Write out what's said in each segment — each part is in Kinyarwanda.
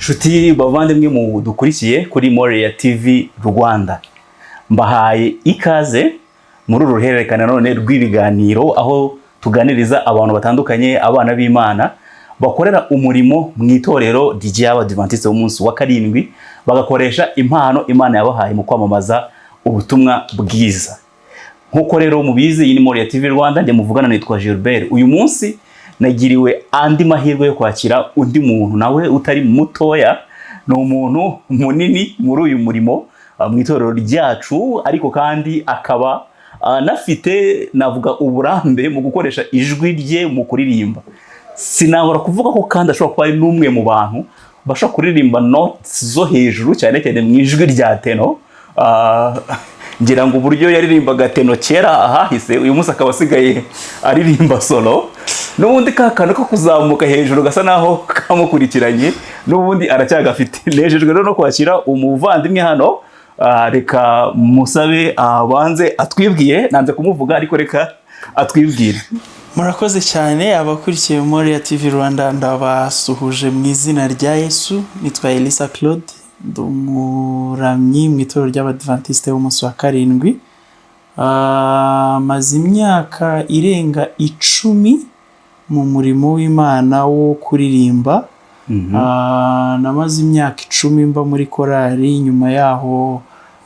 Nshuti bavandimwe mu dukurikiye kuri Moriah TV Rwanda, mbahaye ikaze muri uru ruhererekane none rw'ibiganiro, aho tuganiriza abantu batandukanye, abana b'Imana bakorera umurimo mu itorero ry'Abadivantisite b'umunsi wa karindwi, bagakoresha impano Imana yabahaye mu kwamamaza ubutumwa bwiza. Nk'uko rero mubizi, iyi ni Moriah TV Rwanda, njye muvugana nitwa Gilbert. Uyu munsi nagiriwe andi mahirwe yo kwakira undi muntu nawe utari mutoya. Ni umuntu munini muri uyu murimo mu itorero ryacu, ariko kandi akaba anafite, navuga, uburambe mu gukoresha ijwi rye mu kuririmba. Sinabura kuvuga ko kandi ashobora kuba ari n'umwe mu bantu bashobora kuririmba notes zo hejuru, cyane cyane mu ijwi rya tenor. Ngira ngo uburyo yaririmbaga tenor kera ahahise, uyu munsi akaba asigaye aririmba solo, n'ubundi ka kantu ko kuzamuka hejuru gasa naho kamukurikiranye, n'ubundi aracyagafite. Nejejwe rero no kwakira umuvandimwe hano. Reka musabe abanze atwibwiye. Nanze kumuvuga, ariko reka atwibwire. Murakoze cyane. Abakurikiye Moriah TV Rwanda, ndabasuhuje mu izina rya Yesu. Nitwa Elisa Claude, ndi umuramyi mu itorero ry'Abadivantisite b'umunsi wa karindwi. Maze imyaka irenga 10 mu murimo w'Imana wo kuririmba. Namaze imyaka 10 mba muri korali, nyuma yaho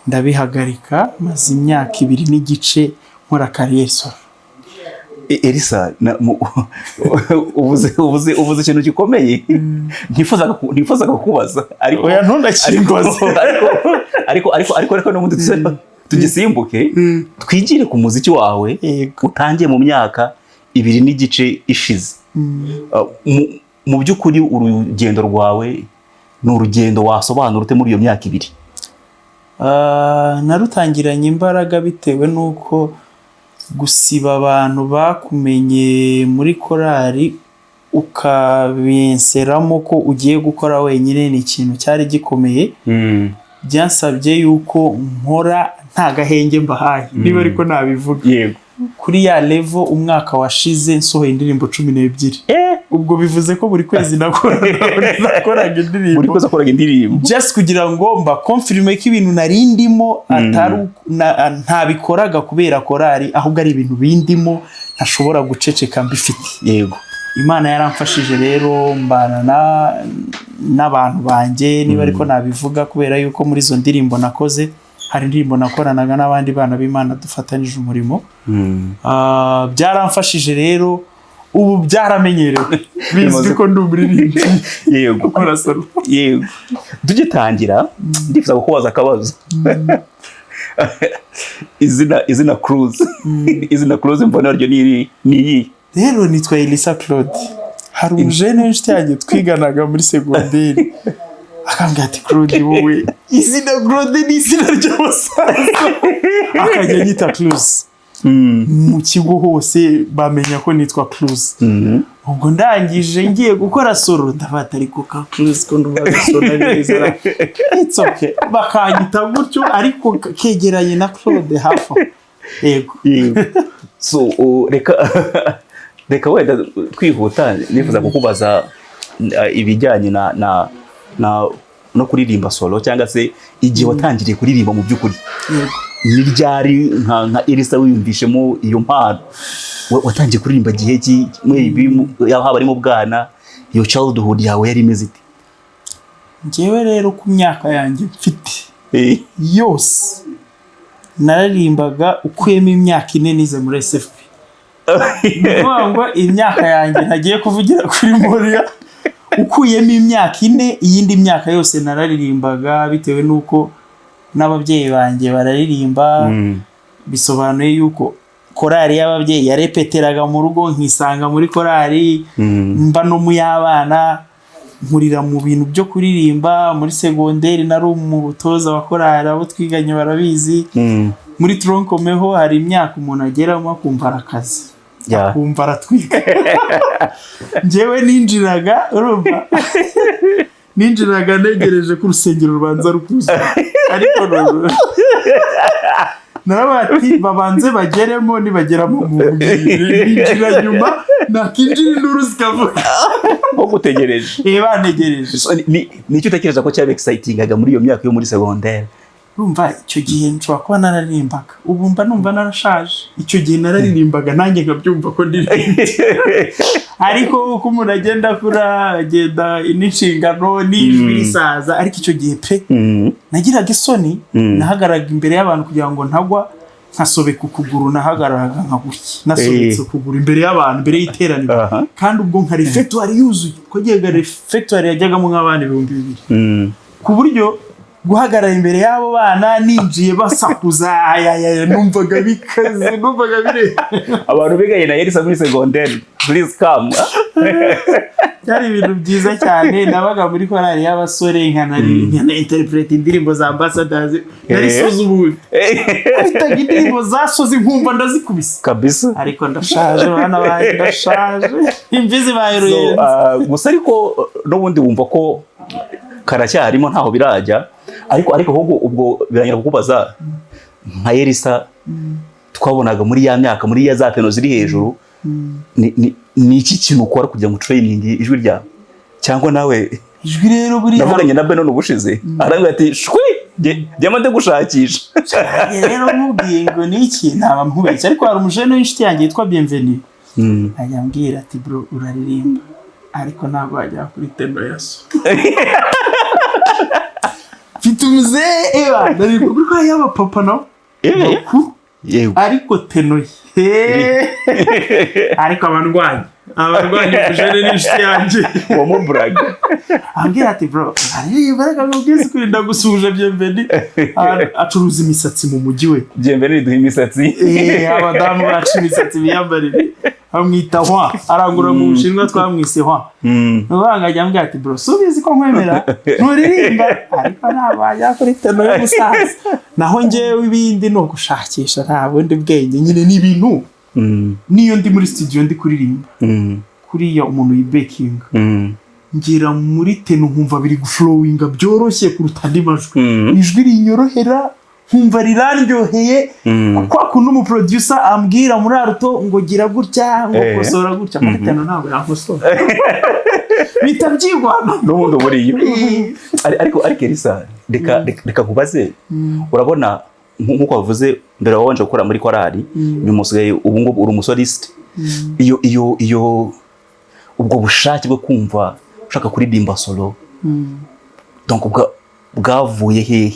ndabihagarika, maze imyaka 2 n'igice nkora carrière solo. Elisa, uvuze ikintu gikomeye ntifuzaga kubaza, ariko Oya, ntundakimbaze. Ariko n'ubundi tugisimbuke, twigire ku muziki wawe utangiye mu myaka 2 n'igice ishize. Mu by'ukuri urugendo rwawe ni urugendo wasobanura ute muri iyo myaka 2? Narutangiranye imbaraga bitewe n'uko gusiba abantu bakumenye muri korali ukabenseramo ko ugiye gukora wenyine ni ikintu cyari gikomeye. Byansabye yuko nkora nta gahenge mbahaye, niba ariko nabivuga. Kuri ya level, umwaka washize nsohoye indirimbo 12. Ubwo bivuze ko buri kwezi nakoraga indirimbo. Buri kwezi wakoraga indirimbo. Just kugira ngo mba confirme ko ibintu nari ndimo atari ntabikoraga kubera korali, ahubwo ari ibintu bindimo ntashobora guceceka mbifite. Imana yaramfashije rero, mbana n'abantu banjye, niba ariko nabivuga, kubera yuko muri izo ndirimbo nakoze hari indirimbo nakoranaga n'abandi bana b'Imana dufatanyije umurimo. Byaramfashije rero, ubu byaramenyerewe, bizwi ko ndi umuririmbyi ukora solo. Yego, tugitangira ndifuza kukubaza akabazo. Izina Cruise, izina Cruise mbona ryo ni iyi? Rero nitwa Elisa Claude. Hari umujene w'inshuti yanjye twiganaga muri segonderi, akambwira ati: "Claude, wowe izina Claude ni izina ry'abasaza." Akajya anyita Cruise. Mu kigo hose bamenya ko nitwa Cruise. Ubwo ndangije ngiye gukora solo, ndabata ariko ka Cruise ko ndumva gasona neza, it's okay, bakanyita gutyo, ariko kegeranye na Claude hafi aho. Yego. Yego. So reka wenda twihuta, nifuza kukubaza ibijyanye na no kuririmba solo, cyangwa se igihe watangiriye kuririmba mu by'ukuri. Ni ryari nka Elisa wiyumvishemo iyo mpano? Watangiye kuririmba gihe ki? Maybe haba ari mu bwana, iyo childhood yawe yari imeze ite? Njyewe rero, ku myaka yanjye mfite yose naririmbaga, ukuyemo imyaka 4 nize muri SFP. Ni ukuvuga ngo imyaka yanjye ntagiye kuvugira kuri Moriah, ukuyemo imyaka 4, iyindi myaka yose nararirimbaga, bitewe n'uko n'ababyeyi banjye bararirimba. Bisobanuye yuko korali y'ababyeyi yarepeteraga mu rugo, nkisanga muri korali, mba no mu y'abana, nkurira mu bintu byo kuririmba. Muri segonderi nari umutoza wa korali, abo twiganye barabizi. Muri tronc commun ho hari imyaka umuntu ageramo akumva arakaze, akumva aratwika. Njyewe ninjiraga, urumva, ninjiraga ntegereje ko urusengero rubanza rukuzura, ariko naravuga ati: "Babanze bageremo, nibageramo mubwire." Ninjira nyuma, nakinjira induru zikavuga. Bagutegereje. Eh, bantegereje. So, ni icyo utekereza ko cyaba excitingaga muri iyo myaka yo muri secondaire? Urumva, icyo gihe nshobora kuba nararirimbaga, ubu mba numva narashaje. Icyo gihe nararirimbaga nanjye nkabyumva ko ndirimba, ariko uko umuntu agenda akura, agenda n'inshingano n'ijwi risaza. Ariko icyo gihe pe, nagiraga isoni. Nahagararaga imbere y'abantu, kugira ngo ntagwa nkasobeka ukuguru, nahagararaga nka gutya nasobetse ukuguru imbere y'abantu, imbere y'iteraniro. Kandi ubwo nka refectoire yuzuye, twajyaga refectoire yajyagamo nk'abana 2000, ku buryo guhagarara imbere y'abo bana ninjiye basakuza, ayayaya, numvaga bikaze, numvaga bire Abantu biganye na Elisa muri secondaire, please come. Byari ibintu byiza cyane. Nabaga muri korali y'abasore, nkana interpreta indirimbo za Ambassadors, nari soza ubundi bitaga indirimbo za sozi, nkumva ndazikubise. Ariko ndashaje, bana banjye, ndashaje, imvi zibaye So, uruyenzi. Gusa ariko n'ubundi wumva ko karacyarimo, ntaho birajya. Ariko ahubwo ubwo birangira kukubaza nka Elisa twabonaga muri ya myaka, muri ya za tenor ziri hejuru, ni iki kintu ukora kugira ngo training ijwi ryawe, cyangwa nawe? Ijwi rero buriya Navuganye na Benon ubushize, arambwira ati: "Shwi, jya mande gushakisha." Nanjye rero nkubwiye ngo ni iki, ntaba nkubeshye. Ariko hari umujene w'inshuti yanjye yitwa Bienvenue, ajya ambwira ati: "Bro, uraririmba ariko ntabwo wagera kuri tenor ya so." Mfite umuzehe, eba ndaririmba kuri kwa yaba papa nawe bakuru, ariko tenor ye, ariko abarwanyi, umujene n'inshuti yanjye. Wamuburaga. Ambwira ati: "Bro, uraririmba, reka nkubwize ukuri." Ndagusuhuje, Bienvenue. Acuruza imisatsi mu mujyi we. Bienvenue, duha imisatsi. Eh, abadamu bacu imisatsi biyambarire, bamwita Hwa, arangura mu Bushinwa, twamwise Hwa. Nuvuga ajya ambwira ati: "Bro, subizi ko nkwemera, nturirimba ariko ntabwo wajya kuri tenor y'umusaza." Naho njyewe ibindi ni ugushakisha, nta bundi bwenge nyine, ni ibintu niyo ndi muri studio ndi kuririmba, kuriya umuntu yibekinga, ngera muri tenor nkumva biri guflowinga byoroshye kuruta andi majwi. Ijwi rinyorohera, nkumva rirandyoheye. Kwa kundi umuproducer ambwira muri alto ngo gira gutya, ngo kosora gutya, muri tenor ntabwo yankosora, bita byigwana. N'ubundi buriyo. Ariko Elisa, reka nkubaze. Urabona, nk'uko wavuze mbere, wabanje gukora muri korali, nyuma usigaye ubu ngubu uri umusoliste. Iyo ubwo bushake bwo kumva ushaka kuririmba solo, donc bwavuye hehe?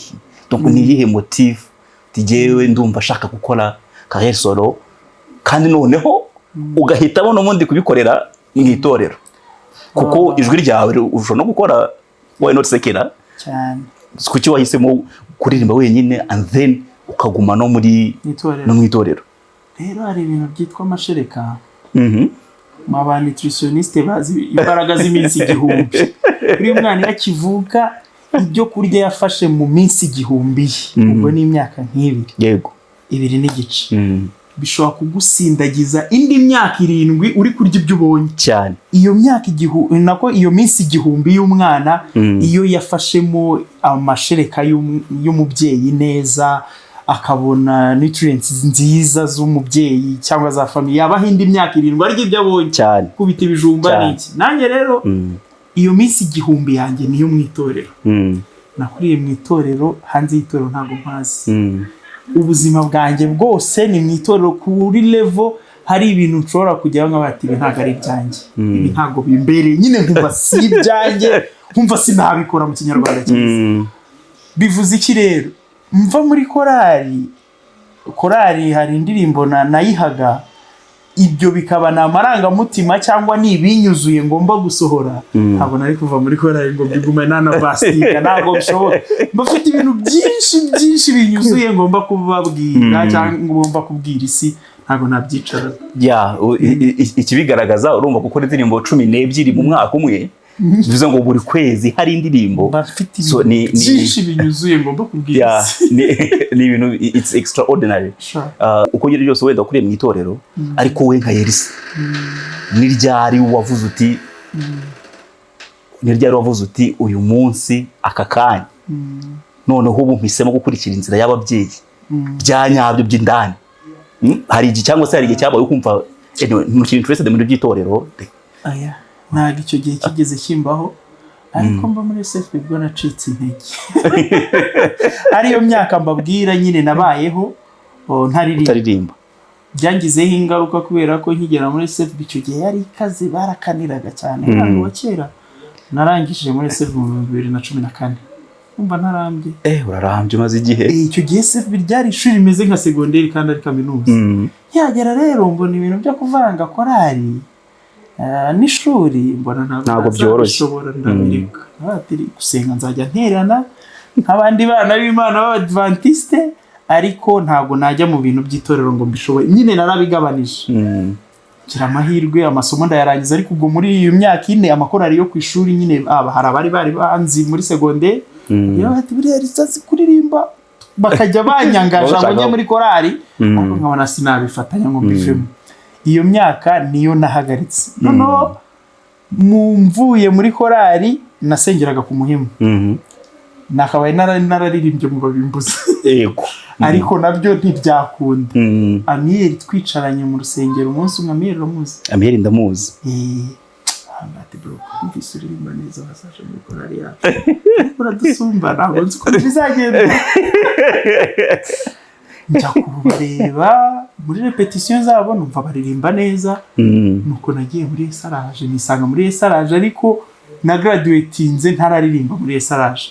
Donc ni iyihe motif tigewe ndumva ashaka gukora carrière solo, kandi noneho ugahitamo n'ubundi kubikorera mu itorero? Kuko ijwi ryawe ushobora no gukora, why not secular? Cyane. Kuki wahisemo kuririmba wenyine and then ukaguma no muri itorero? No mu itorero. Rero hari ibintu byitwa amashereka. Mu ba nutritionniste bazi imbaraga z'iminsi 1000. Buri mwana iyo akivuka, ibyo kurya yafashe mu minsi 1000 ye, ubwo ni imyaka nk'ibiri, 2 n'igice, bishobora kugusindagiza indi myaka 7 uri kurya ibyo ubonye. Iyo myaka nako iyo minsi 1000 y'umwana, iyo yafashemo amashereka y'umubyeyi neza, akabona nutrients nziza z'umubyeyi cyangwa za famille, yabaho indi myaka 7 arya ibyo abonye, kubita ibijumba n'iki. Nanjye rero iyo minsi 1000 yanjye niyo mu itorero. Nakuriye mu itorero, hanze y'itorero ntabwo mpazi. Ubuzima bwanjye bwose ni mu itorero, kuri level hari ibintu nshobora kujyaho nka bati: "Ibi ntabwo ari ibyanjye, ibi ntabwo bimbereye." Nyine nkumva si ibyanjye, nkumva sinabikora, mu Kinyarwanda cyiza. Bivuze iki rero? Mva muri korali, korali hari indirimbo nayihaga, ibyo bikaba ni amarangamutima cyangwa ni ibinyuzuye ngomba gusohora. Ntabwo nari kuva muri korali ngo mbigume nanabasiga, ntabwo bishoboka. Mba mfite ibintu byinshi byinshi binyuzuye ngomba kubabwira cyangwa ngomba kubwira isi, ntabwo nabyicara. Ya, ikibigaragaza, urumva gukora indirimbo 12 mu mwaka umwe, bivuze ngo buri kwezi hari indirimbo. Mba mfite So, ibintu byinshi binyuzuye ngomba kubwira isi. Ni ibintu, it's extraordinary. Sure. Uko ngiri byose, wenda wakuriye mu itorero, ariko we nka Elisa, ni ryari wavuze uti: "Uyu munsi, aka kanya, noneho ubu mpisemo gukurikira inzira y'ababyeyi bya nyabyo by'indani"? Hari igihe, cyangwa se hari igihe cyabaye ukumva, anyway, ntukiri interested muri by'itorero? Aya, Ntabwo icyo gihe kigeze kimbaho, ariko mba muri SFB bwo nacitse intege. Ariyo myaka mbabwira nyine nabayeho, oh, ntaririmba. Utaririmba. Byangizeho ingaruka kubera ko nkigera muri SFB, icyo gihe yari ikaze, barakaniraga cyane. Ntabwo wa kera narangije muri SFB mu 2014, umva ntarambye. Urarambye, umaze igihe. Icyo gihe SFB ryari ishuri rimeze nka segonderi kandi ari kaminuza. Nkihagera rero mbona ibintu byo kuvanga korali n'ishuri, mbona Ntabwo byoroshye. Nzabishobora, ndabireka. Ati gusenga nzajya nterana nk'abandi bana b'Imana b'Abadivantiste, ariko ntabwo najya mu bintu by'itorero ngo mbishoboye. Nyine narabigabanije. Ngira amahirwe, amasomo ndayarangiza. Ariko ubwo muri iyo myaka 4, amakorali yo ku ishuri nyine aba hari abari bari banzi muri segonderi. Iyo bati buriya risazi kuririmba, bakajya banyangaja ngo njye muri korali, ariko nkabona sinabifatanya ngo mbivemo. Iyo myaka niyo nahagaritse. Noneho mu mvuye muri korali, nasengeraga ku Muhima. Nakabaye nararirimbye mu Babimbuzi, ariko nabyo ntibyakunda. Amiyeri twicaranye mu rusengero umunsi umwe, Amiyeri uramuzi? Amiyeri ndamuzi. Ati bro, numvise uririmba neza, wazaje muri korali yacu, ariko uradusumba, ntabwo nzi ukuntu bizagenda. Njya kubareba muri répétition zabo, numva baririmba neza. Nuko nagiye muri esaraje, nisanga muri esaraje, ariko na graduatinze ntararirimba muri esaraje.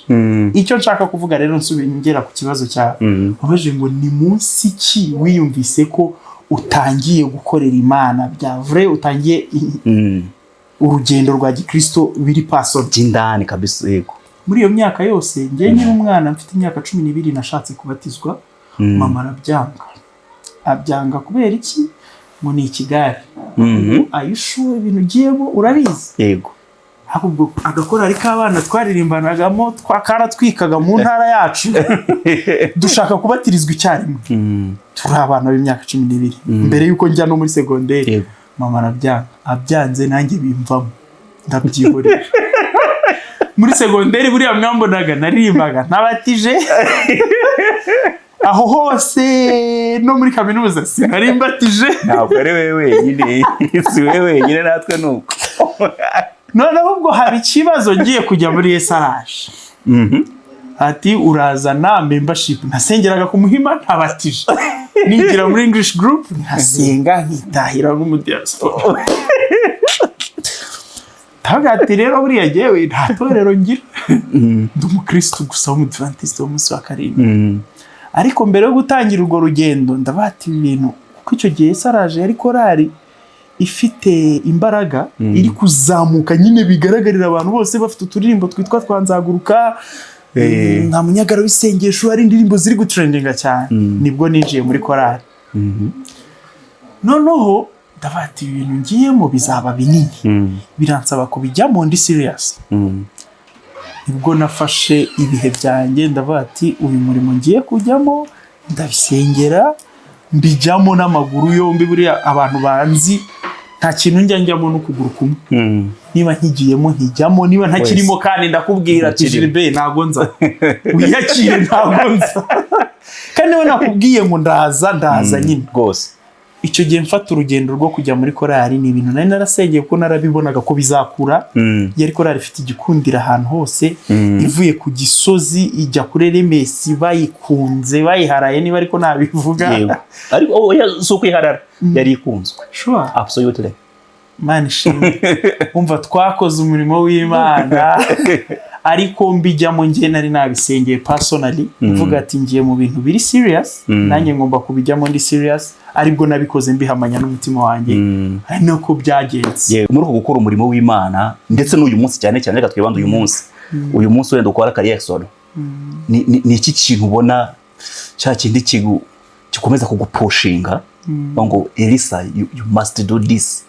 Icyo nshaka kuvuga rero, nsubiye ngera ku kibazo cyawe, wabaje ngo ni munsi ki wiyumvise ko utangiye gukorera Imana bya vrai, utangiye urugendo rwa gikristo biri personal? By'indani kabisa, yego. Muri iyo myaka yose, njye nkiri umwana, mfite imyaka 12, nashatse kubatizwa, mama arabyanga. Abyanga kubera iki? Ngo ni ikigare. Ayishuwe ibintu ugiyemo urabizi. Ahubwo agakorari k'abana twaririmbanagamo twakaratwikaga mu ntara yacu, dushaka kubatirizwa icyarimwe. Turi abana b'imyaka 12, mbere y'uko njya no muri segonderi. Mama arabyanga. Abyanze, nanjye bimvamo, ndabyihorera. Muri segonderi buriya mwambonaga naririmbaga ntabatije aho hose, no muri kaminuza sinarimbatije. Ntabwo ari wowe wenyine, si wowe wenyine, natwe ni uko. Noneho ubwo haba ikibazo ngiye kujya muri esaraje. Ati urazana membership. Nasengeraga ku Muhima ntabatije, nigira muri English group, nkasenga nkitahira nk'umudiaspora. Ndavuga ati rero buriya jyewe nta torero ngira, ndi umukristo gusa w'Umudivantiste w'umunsi wa karindwi. Ariko mbere yo gutangira urwo rugendo, ndabata ibi bintu, kuko icyo gihe esaraje yari korali ifite imbaraga, iri kuzamuka nyine bigaragarira abantu bose, bafite uturirimbo twitwa twanzaguruka, nta munyagara w'isengesho, hari indirimbo ziri gutrendinga cyane. Nibwo ninjiye muri korali. Noneho ndabata ibi bintu ngiyemo bizaba binini, biransaba kubijyamo ndi serious. Nibwo nafashe ibihe byanjye, ndavuga ati uyu murimo ngiye kujyamo ndabisengera, mbijyamo n'amaguru yombi. Buriya abantu banzi, nta kintu njya njyamo n'ukuguru kumwe. Niba nkigiyemo nkijyamo, niba ntakirimo kandi ndakubwira ati Ntakirimo. Gilbert, ntabwo nza, wiyakire, ntabwo nza. Kandi niba nakubwiye ngo ndaza, ndaza nyine. Icyo gihe mfata urugendo rwo kujya muri korali, ni ibintu nari narasengeye kuko narabibonaga ko bizakura. Yari korali ifite igikundiro ahantu hose, ivuye ku Gisozi ijya kuri RMS, bayikunze, bayiharaye, niba ariko nabivuga. Yego, ariko oya, si ukwiharara, yari ikunzwe. Sure. Absolutely. Imana ishimwe. Umva, twakoze umurimo w'Imana, ariko mbijyamo njye nari nabisengeye personally, mvuga ati ngiye mu bintu biri serious, nanjye ngomba kubijyamo ndi serious. Aribwo nabikoze mbihamanya n'umutima wanjye, ari nako byagenze. Yego. Muri uko gukora umurimo w'Imana, ndetse n'uyu munsi cyane cyane, reka twibande uyu munsi, uyu munsi wenda ukora carrière solo, ni iki kintu ubona cya kindi gikomeza kugupushinga ngo Elisa, you must do this,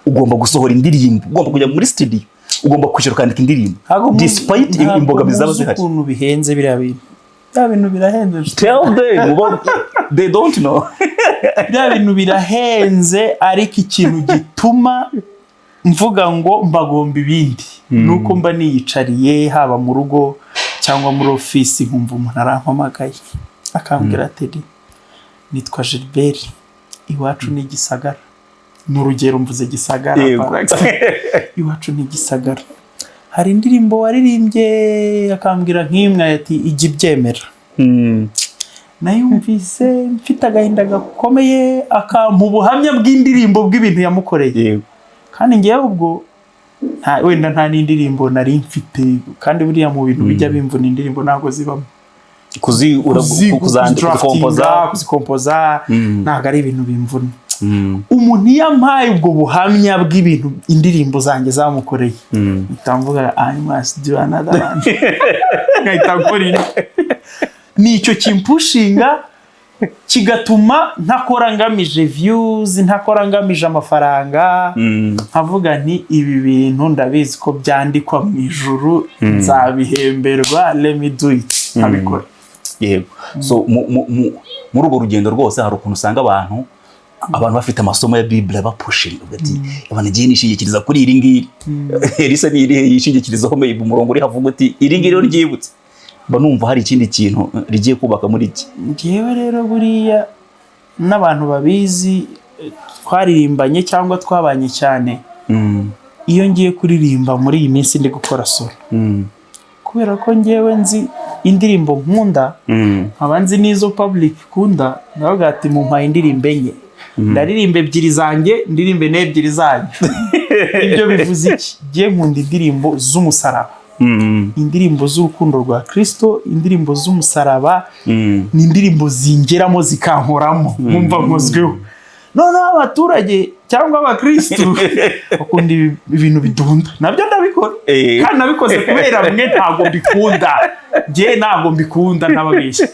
ugomba gusohora indirimbo, ugomba kujya muri studio, ugomba kwishyura ukandika indirimbo, Ntabwo despite ntabwo imbogamizi zaba muzi zihari? ukuntu bihenze biriya bintu. Biriya bintu birahenze, nshuti. Tell them, they don't know. Biriya bintu birahenze, ariko ikintu gituma mvuga ngo mbagomba ibindi ni uko mba niyicariye, haba mu rugo cyangwa muri ofisi, nkumva umuntu arampamagaye akambwira ati: "Nitwa Gilbert, iwacu ni Gisagara." Ni urugero mvuze Gisagara. Iwacu ni Gisagara. Hari indirimbo waririmbye, akambwira nk'imwe ati: "Ijya ibyemera." Nayumvise mfite agahinda gakomeye, akampa ubuhamya bw'indirimbo bw'ibintu yamukoreye. Kandi ngewe ubwo wenda nta n'indirimbo nari mfite, kandi buriya mu bintu bijya bimvuna, indirimbo ntabwo zibamo. Kuzandika, kuzikompoza. Kuzikompoza ntabwo ari ibintu bimvuna. Umuntu iyo ampaye ubwo buhamya bw'ibintu indirimbo zanjye zamukoreye, mpita mvuga: "I must do another one," nkahita nkora indi. Ni icyo kimpushinga, kigatuma ntakora ngamije views, ntakora ngamije amafaranga. Nkavuga nti: "Ibi bintu ndabizi ko byandikwa mu ijuru, nzabihemberwa, let me do it," nkabikora. Yego. So muri urwo rugendo rwose, hari ukuntu usanga abantu bafite amasomo ya Bible bapushinga ati: "Abantu igihe nishingikiriza kuri iri ngiri." Elisa ni irihe yishingikirizaho? Maybe umurongo uri havuga uti: "Iri ngiri ryibutse mba numva hari ikindi kintu rigiye kubaka muri iki." Njyewe rero buriya n'abantu babizi, twaririmbanye cyangwa twabanye cyane, iyo ngiye kuririmba muri iyi minsi ndi gukora solo, kubera ko ngewe nzi indirimbo nkunda, nkaba nzi n'izo public ikunda, ndavuga ati: "Mumpaye indirimbo enye, ndaririmba ebyiri zanjye, ndirimbe n'ebyiri zanyu." Ibyo bivuze iki? Ngiye nkunda indirimbo z'umusaraba, indirimbo z'urukundo rwa Kristo, indirimbo z'umusaraba. Ni indirimbo zingeramo, zikankoramo, nkumva nkozweho. Noneho abaturage cyangwa abakirisitu bakunda ibintu bidunda, nabyo ndabikora. Kandi nabikoze kubera mwe, ntabwo mbikunda. Njye ntabwo mbikunda, ntababeshya.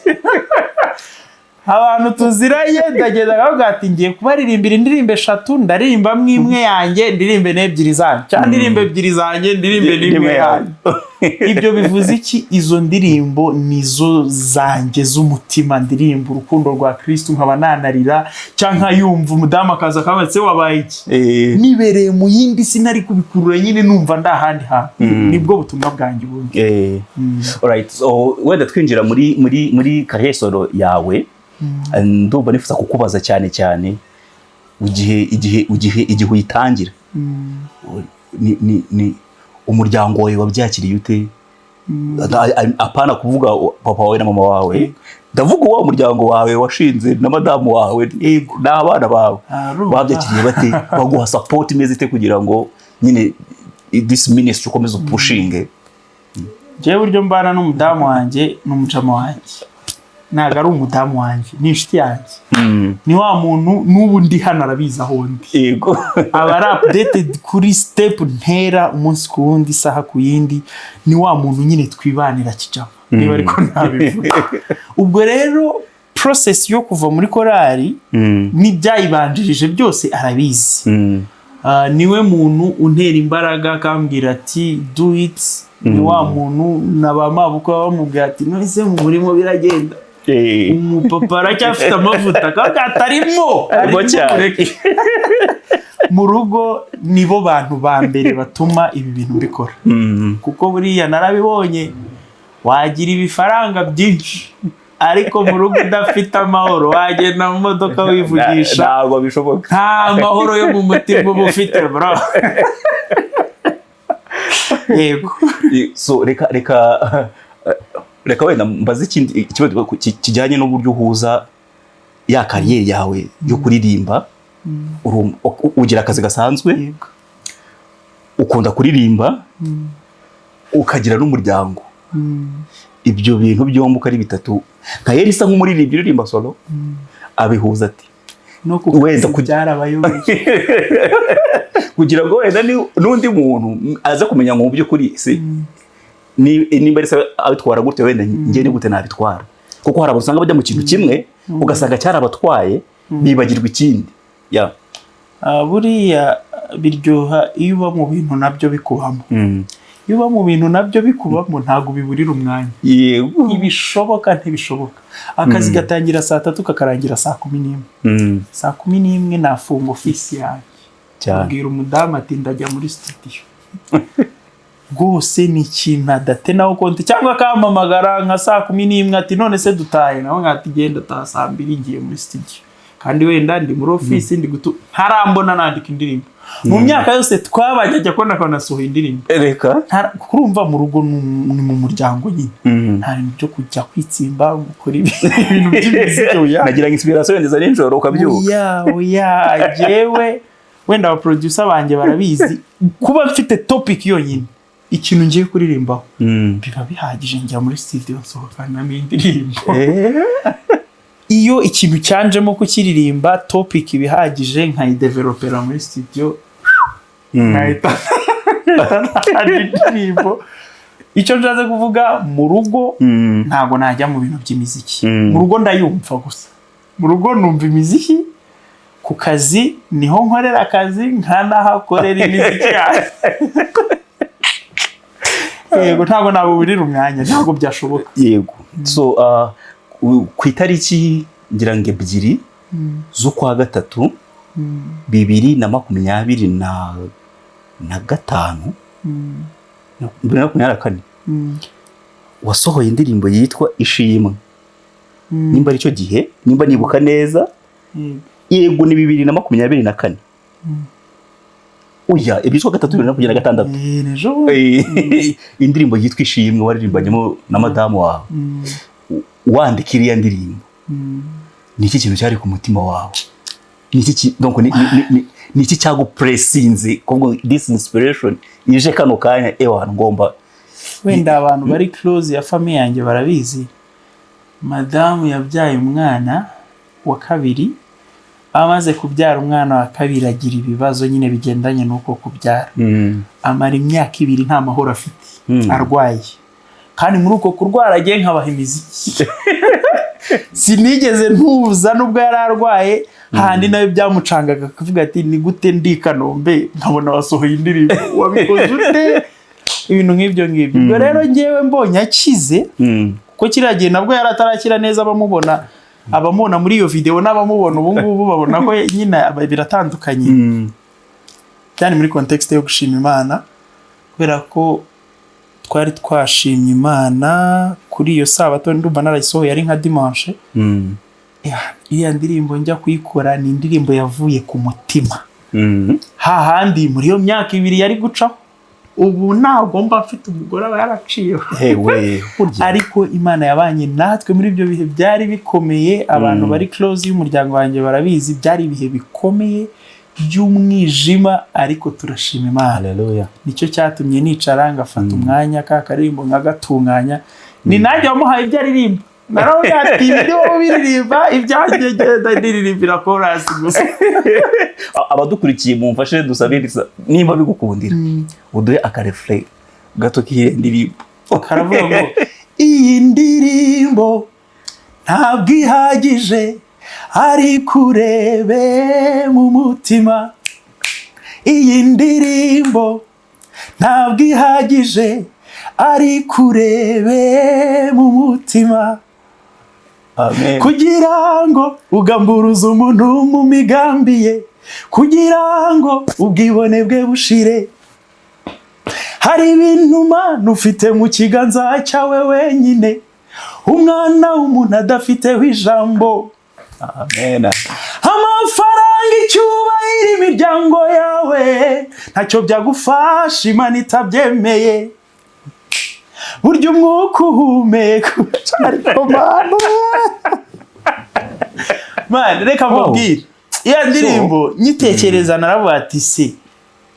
Abantu tuziranye, ndagenda nkavuga ati: "Ngiye kubaririmbira indirimbo eshatu, ndaririmbamo imwe yanjye, ndirimbe n'ebyiri zanyu, cyangwa ndirimbe ebyiri zanjye, ndirimbe n'imwe yanyu." Ibyo bivuze iki? Izo ndirimbo nizo zanjye z'umutima, ndirimba urukundo rwa Kristu, nkaba nanarira cyangwa nkayumva, umudamu akaza akabaza: "Se wabaye iki?" Nibereye mu yindi si, nari kubikurura nyine, numva ndi ahandi hantu. Nibwo butumwa bwanjye ubundi. Alright, so wenda twinjira muri carrière solo yawe, ndumva nifuza kukubaza cyane cyane igihe uyitangira, ni umuryango wawe wabyakiriye ute? Apana kuvuga papa wawe na mama wawe, ndavuga uwo muryango wawe washinze na madamu wawe n'abana bawe. Arumva. Babyakiriye bate? Baguha support imeze ite kugira ngo nyine this ministry ukomeze upushinge? Njyewe uburyo mbana n'umudamu wanjye, ni umujama wanjye, ntabwo ari umudamu wanjye, ni inshuti yanjye. Ni wa muntu n'ubu ndi hano arabizi aho ndi. Aba ari updated kuri step ntera umunsi ku wundi, isaha ku yindi. Ni wa muntu nyine twibanira kijama, niba ariko nabivuga. Ubwo rero process yo kuva muri korali n'ibyayibanjirije byose arabizi. Niwe muntu untera imbaraga, akambwira ati: "Do it." Ni wa muntu na ba mabukwe baba bamubwira ati: "None mu murimo biragenda?" Umupapa aracyafite amavuta, akavuga ati: "Arimo." Arimo cyane. Mureke. Mu rugo nibo bantu ba mbere batuma ibi bintu mbikora, kuko buriya narabibonye, wagira ibifaranga byinshi ariko mu rugo udafite amahoro, wagenda mu modoka wivugisha, Ntabwo bishoboka. nta mahoro yo mu mutima uba ufite, bro. Yego. So reka wenda mbaze ikindi ikibazo kijyanye n'uburyo uhuza ya carrière yawe yo kuririmba. Ugira akazi gasanzwe, ukunda kuririmba, ukagira n'umuryango. Ibyo bintu byombi uko ari bitatu, nka Elisa nk'umuririmbyi uririmba solo, abihuza ati? No ku Wenda kazi byarabayobeye. Kugira ngo wenda n'undi muntu aze kumenya ngo mu by'ukuri si nimba Elisa abitwara gute, wenda njye ni gute nabitwara? Kuko hari abantu usanga bajya mu kintu kimwe, ugasanga cyarabatwaye, bibagirwa ikindi ya. Buriya biryoha iyo uba mu bintu nabyo bikubamo. Iyo uba mu bintu nabyo bikubamo, ntabwo biburira umwanya. Ntibishoboka, ntibishoboka. Akazi gatangira saa 3, kakarangira saa 11. Saa 11 nafunga ofisi yanjye, abwira umudamu ati: "Ndajya muri studio." Rwose ni ikintu adatenaho konti, cyangwa akampamagara nka saa 11 ati: "None se dutahe?" Nawe nkati: "Genda taha saa 2, ngiye muri studio." Kandi wenda ndi muri ofisi, ndi gutu, ntarambona nandika indirimbo. Mu myaka yose twabanye, ajya kubona akabona nasohoye indirimbo. Reka. Kurumva mu rugo ni mu muryango nyine, nta bintu byo kujya kwitsimba gukora ibintu by'imiziki, oya. Nagira ngo inspiration yendeza nijoro ukabyuka. Oya, oya, jewe wenda aba producer banjye barabizi, kuba mfite topic yonyine, ikintu ngiye kuririmbaho, biba bihagije. Njya muri studio, nsohokanamo indirimbo. Iyo ikintu cyanjemo kukiririmba, topic iba ihagije, nkayidevelopera muri studio, nkahita ntanga indirimbo. Icyo nshatse kuvuga, mu rugo ntabwo najya mu bintu by'imiziki. Mu rugo ndayumva gusa, mu rugo numva imiziki. Ku kazi niho nkorera akazi, nkanahakorera imiziki yanjye. Yego, ntabwo nabuburira umwanya, ntabwo byashoboka. Yego. So ku itariki ngira ngo 2 z'ukwa gatatu 2025, 2024, wasohoye indirimbo yitwa Ishimwe. Nimba aricyo gihe, nimba nibuka neza. Yego, ni 2024. Oya, 2 z'ukwa gatatu 2026. Eh, n'ejo bundi. Indirimbo yitwa Ishimwe waririmbanyemo na madamu wawe. Wandika iriya ndirimbo, ni iki kintu cyari ku mutima wawe? Ni iki donc ni iki cyagupressinze kuvuga this inspiration ije kano kanya, ewa ngomba? Wenda abantu bari close ya famille yanjye barabizi, madamu yabyaye umwana wa kabiri. Amaze kubyara umwana wa kabiri, agira ibibazo nyine bigendanye n'uko kubyara. Amara imyaka 2 nta mahoro afite, arwaye. Kandi muri uko kurwara agiye nkabaha imiziki, sinigeze ntuza nubwo yari arwaye. Handi nawe byamucangaga, akavuga ati: "Ni gute ndi i Kanombe nkabona wasohoye indirimbo? Wabikoze ute?" Ibintu nk'ibyo ngibyo. Ubwo rero ngewe mbonye akize, kuko kiriya gihe nabwo yari atarakira neza, abamubona muri iyo videwo n'abamubona ubu ngubu babona ko nyine biratandukanye. Byari muri context yo gushima Imana, kubera ko twari twashimye Imana kuri iyo sabato. Ndumva narayisohoye ari nka dimanche. Ya, iriya ndirimbo njya kuyikora, ni indirimbo yavuye ku mutima. Hahandi muri iyo myaka 2 yari gucaho, ubu ntabwo mba mfite umugore, aba yaraciyeho. Hewe burya. Ariko Imana yabanye natwe muri ibyo bihe byari bikomeye. Abantu bari close y'umuryango wanjye barabizi, byari ibihe bikomeye by'umwijima, ariko turashima Imana. Haleluya. Nicyo cyatumye nicara ngafata umwanya, ka karirimbo nkagatunganya. Ni nanjye wamuhaye ibyo aririmba. Nawe ati: "Ibi ni wowe ubiririmba, ibyanjye genda ndiririmbira chorus gusa." Abadukurikiye mumfashe dusabiriza, nimba bigukundira uduhe aka refrain gato k'iyi ndirimbo. Karavuga ngo: "Iyi ndirimbo ntabwo ihagije, ariko urebe mu mutima. Iyi ndirimbo ntabwo ihagije, ariko urebe mu mutima." Amen. "Kugira ngo ugamburuze umuntu mu migambi ye, kugira ngo ubwibone bwe bushire. Hari ibintu Mana ufite mu kiganza cyawe wenyine, umwana w'umuntu adafiteho ijambo." Amen. "Amafaranga, icyubahiro, imiryango yawe, ntacyo byagufasha Imana itabyemeye. Burya umwuka uhumeka." Ariko Mana, Mana, reka mbabwire, iya ndirimbo nyitekereza naravuga ati: "Se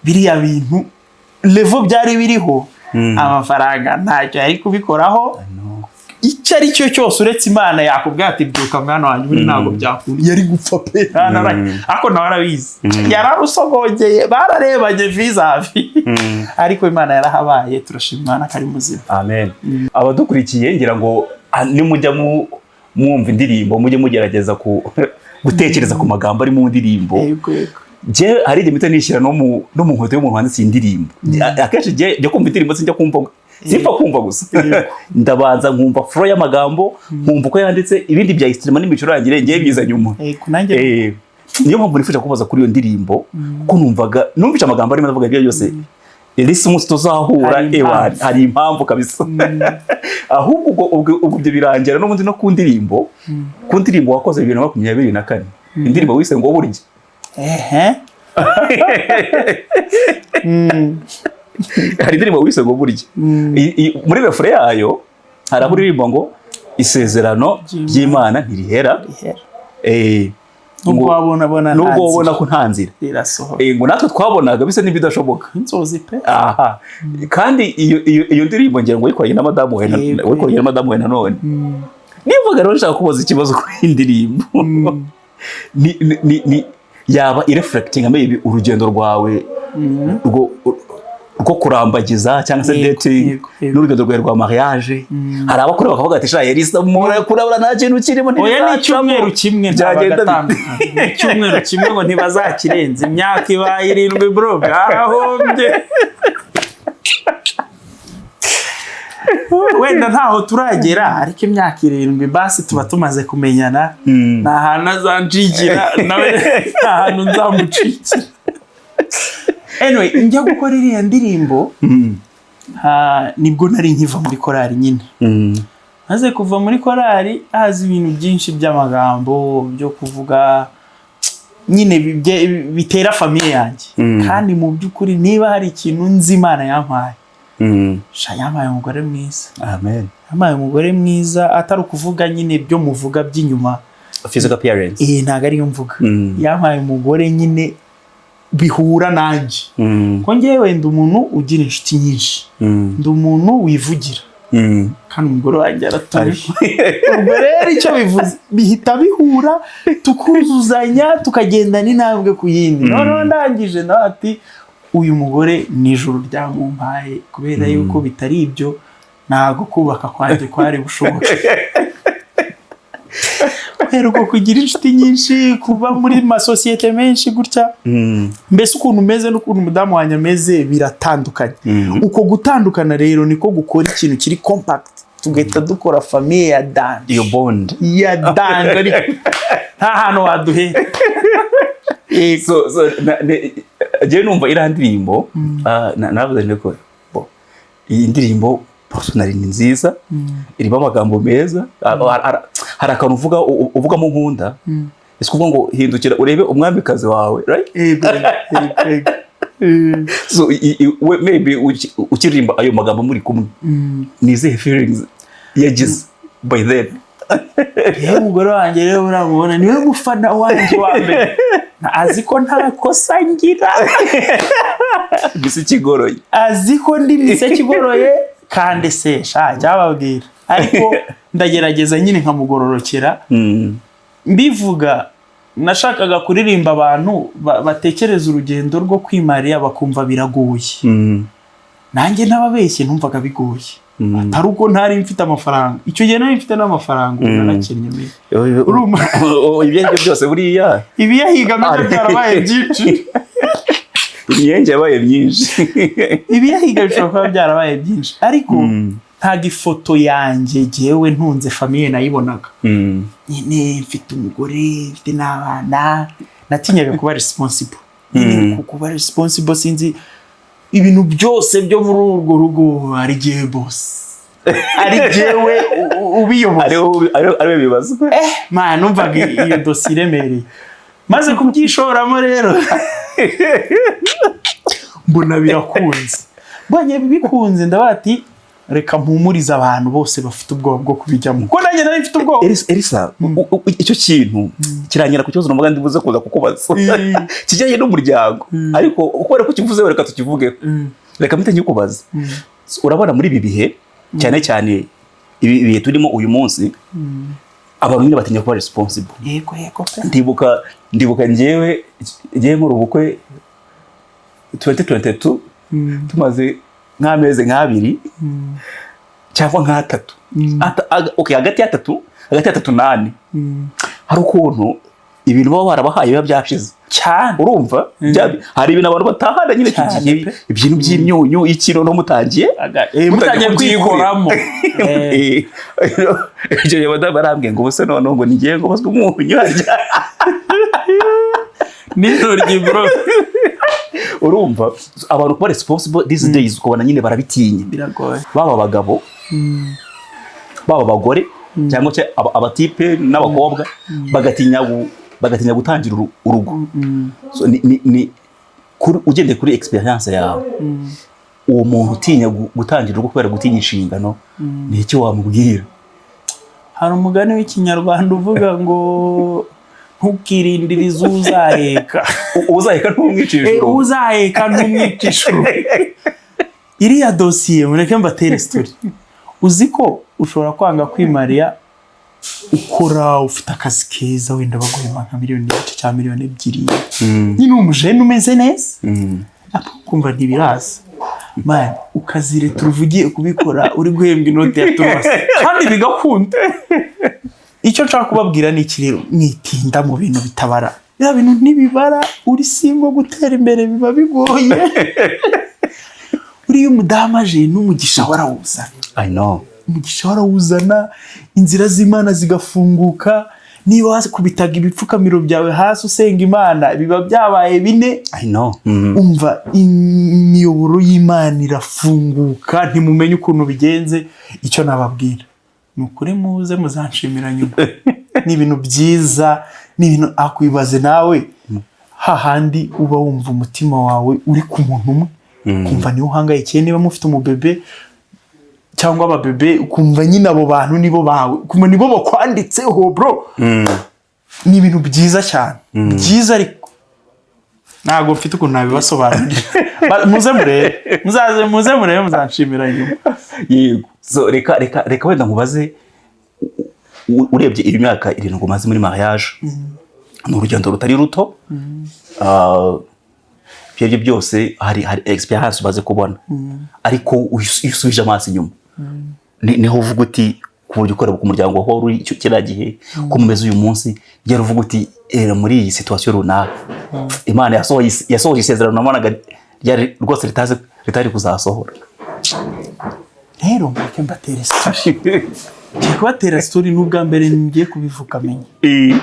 biriya bintu, level byari biriho, amafaranga ntacyo yari kubikoraho, icyo ari cyo cyose uretse Imana yakubwira ati: 'Byuka mwana wanjye,' ubundi ntabwo byakunda, yari gupfa pe." Ariko nawe arabizi, yararusogongeye, bararebanye vis-à-vis, ariko Imana yarahabaye. Turashima Imana ko ari muzima. Amen. Abadukurikiye, ngira ngo nimujya mwumva indirimbo, mujye mugerageza gutekereza ku magambo ari mu ndirimbo. Yego. Njye hari igihe mpita nishyira no mu nkweto y'umuntu wanditse iyi ndirimbo. Akenshi njye kumva indirimbo, sinjya kumva, simpfa kumva gusa. Ndabanza nkumva flow y'amagambo, nkumva uko yanditse. Ibindi bya instrument n'imicurangire ngiye biza nyuma. Yego, nanjye. Niyo mpamvu nifuje kubaza kuri iyo ndirimbo, kuko numvaga numvise amagambo arimo avuga ibyo byose, ese umunsi tuzahura. Hari Ewa, impamvu. hari impamvu kabisa. Ahubwo ubwo ibyo birangira n'ubundi no ku ndirimbo wakoze 2024. Indirimbo wise ngo "Burya". Hari indirimbo wise ngo "Burya". Muri refrain yayo hari aho uririmba ngo isezerano ry'Imana ntirihera. Rihera. Nubwo Nubwo wabona bona nta nubwo wabona nzira. ko nta nzira. Rirasohora. Ngo natwe twabonaga bisa n'ibidashoboka. Inzozi pe. Aha kandi iyo ndirimbo ngira ngo wayikoranye na madamu we wayikoranye na madamu we nanone. Nivuga rero, nshaka kubaza ikibazo kuri iyi ndirimbo. Ni yaba ireflecting maybe urugendo rwawe rwo kurambagiza cyangwa se dating yego, yego. n'urugendo rwawe rwa mariage? Hari abakora bakavuga ati: "Sha Elisa, kurabura nta kintu kirimo, Oya, ni ntibizacamo." icyumweru kimwe. Byagenda Ntabwo ni icyumweru kimwe ngo ntibazakirenza. Imyaka ibaye 7, bro, bwarahombye. Wenda ntaho turagera, ariko imyaka 7 basi tuba tumaze kumenyana. Nta hantu azancikira, nawe nta hantu nzamucikira. Anyway, njya gukora iriya ndirimbo, nibwo nari nkiva muri korali nyine. Maze kuva muri korali haza ibintu byinshi by'amagambo byo kuvuga nyine bitera famille yanjye. Kandi mu by'ukuri, niba hari ikintu nzi Imana yampaye, sha, yampaye umugore mwiza. Amen. Yampaye umugore mwiza, atari ukuvuga nyine ibyo muvuga by'inyuma. Physical appearance. Eh, ntabwo ariyo mvuga. Yampaye umugore nyine bihura nanjye, ko njyewe ndi umuntu ugira inshuti nyinshi, ndi umuntu wivugira, kandi umugore wanjye aratuje. Ubwo rero icyo bivuze, bihita bihura, tukuzuzanya, tukagendana intambwe ku yindi. Noneho ndangije nawe ati: "Uyu mugore ni ijuru ryamumpaye," kubera yuko bitari ibyo ntabwo kubaka kwanjye kwari bushoboke, kubera uko kugira inshuti nyinshi, kuba muri masosiyete menshi gutya. Mbese ukuntu umeze n'ukuntu umudamu wanjye ameze biratandukanye. Uko gutandukana rero niko gukora ikintu kiri compact, tugahita dukora famille ya danger. Iyo bond. Ya danger, ariko nta hantu waduhera. So njyewe numva iriya ndirimbo, navuze nti ko bo, iyi ndirimbo personally ni nziza, irimo amagambo meza. Hari akantu uvuga uvugamo nkunda, ese kuvuga ngo hindukira urebe umwamikazi wawe, right? Yego. So we maybe ukiririmba ayo magambo muri kumwe, ni izihe feelings yagize by then? Rero umugore wanjye rero uramubona, niwe mufana wanjye wa mbere, azi ko nta kosa ngira. Mbese ikigoroye. Azi ko ndi miseke igoroye, kandi se sha cyababwira, ariko ndagerageza nyine nkamugororokera. Mbivuga, nashakaga kuririmba abantu batekereza urugendo rwo kwimariya bakumva biragoye. Nanjye ntababeshye, numvaga bigoye, atari uko ntari mfite amafaranga. Icyo gihe nari mfite n'amafaranga, ubu narakennye mbere. Urumva? Ibyo ari byo byose buriya Ibiyahiga nabyo byarabaye byinshi. Imyenge yabaye myinshi. Ibiyahiga bishobora kuba byarabaye byinshi, ariko ntabwo ifoto yanjye jyewe ntunze famille nayibonaga. Nyine mfite umugore, mfite n'abana, natinyaga kuba responsible nyine. Kuba responsible, sinzi, ibintu byose byo muri urwo rugo ari jyewe boss, ari jyewe ubiyoboye. Ariwe bibazwa. Eh man, numvaga iyo dosiye iremereye. Maze kubyishoramo rero mbona birakunze. Mbonye bikunze, ndavuga ati: "Reka mpumurize abantu bose bafite ubwoba bwo kubijyamo," kuko nanjye nari mfite ubwoba. Elisa, icyo kintu kirangira ku kibazo numvaga ndibuze kuza kukubaza kijyanye n'umuryango, ariko kubera ko ukivuzeho, reka tukivugeho. Reka mpite nkikubaza. Urabona muri ibi bihe, cyane cyane ibi bihe turimo uyu munsi, abantu nyine batinya kuba responsible. Yego pe. Ndibuka njyewe nkora ubukwe 2022, tumaze nk'amezi nk'abiri cyangwa nk'atatu. Okay, hagati y'atatu n'ane, hari ukuntu ibintu baba barabahaye biba byashize. Cyane. Urumva, hari ibintu abantu batahana nyine icyo Cyane gihe, pe. ibintu by'imyunyu, ikiro no mutangiye Mutangiye kubyigurira. kwikoramo. Icyo gihe madamu arambwiye ngo ubuse noneho ngo nigiye ngo baswe umunyu harya. N'intoryi, bro. Urumva, abantu kuba responsible these days ukabona nyine barabitinya. Biragoye. Baba abagabo, baba abagore, cyangwa se abatipe n'abakobwa bagatinya. Bagatinya gutangira urugo. So, ni ugendeye kuri experience yawe, uwo muntu utinya gutangira urugo kubera gutinya inshingano, ni iki wamubwira? Hari umugani w'Ikinyarwanda uvuga ngo ntukirindirize uzaheka. Uzaheka ntumwicisha urugo. Uzaheka ntumwicisha urugo. Iriya dosiye, mureke mbatere story. Uzi ko ushobora kwanga kwimariya, ukora, ufite akazi keza, wenda baguhemba nka 1.5 miliyoni cyangwa 2 miliyoni nyine, umujene umeze neza, kumva ntibiraza, man, ukazireta uruvugiye kubikora uri guhembwa inoti ya turasi, kandi bigakunda. Icyo nshaka kubabwira ni iki rero: mwitinda mu bintu bitabara. Biriya bintu ntibibara. Uri single, gutera imbere biba bigoye. Uriya umudamu aje n'umugisha warawuzana. I know. Umugisha warawuzana, inzira z'Imana zigafunguka. Niba wakubitaga ibipfukamiro byawe hasi usenga Imana, biba byabaye bine. I know. Umva, imiyoboro y'Imana irafunguka, ntimumenye ukuntu bigenze. Icyo nababwira ni ukuri, muze muzanshimira nyuma. Ni ibintu byiza, ni ibintu akwibaze nawe, hahandi uba wumva umutima wawe uri ku muntu umwe, ukumva niwe uhangayikiye. Niba mufite umubebe cyangwa ababebe, ukumva nyine abo bantu nibo bawe, ukumva nibo bakwanditseho, bro. Ni ibintu byiza cyane, byiza, ariko ntabwo mfite ukuntu nabibasobanurira. Muze murebe, muzaze muze murebe, muzanshimira nyuma. Yego. So reka wenda nkubaze, urebye iyi myaka 7 umaze muri mariage, ni urugendo rutari ruto. Ibyo aribyo byose, hari experience umaze kubona, ariko iyo usubije amaso inyuma, niho uvuga uti ku buryo ukorera ku muryango wawe uri icyo kiriya gihe, ko mumeze uyu munsi, gera uvuga uti era muri iyi situation runaka Imana yasohoye isezerano nabonaga ryari rwose ritazi ritari kuzasohora. Rero mureke mbatere story. Ngiye kubatera story, n'ubwa mbere ngiye kubivuga. Menya,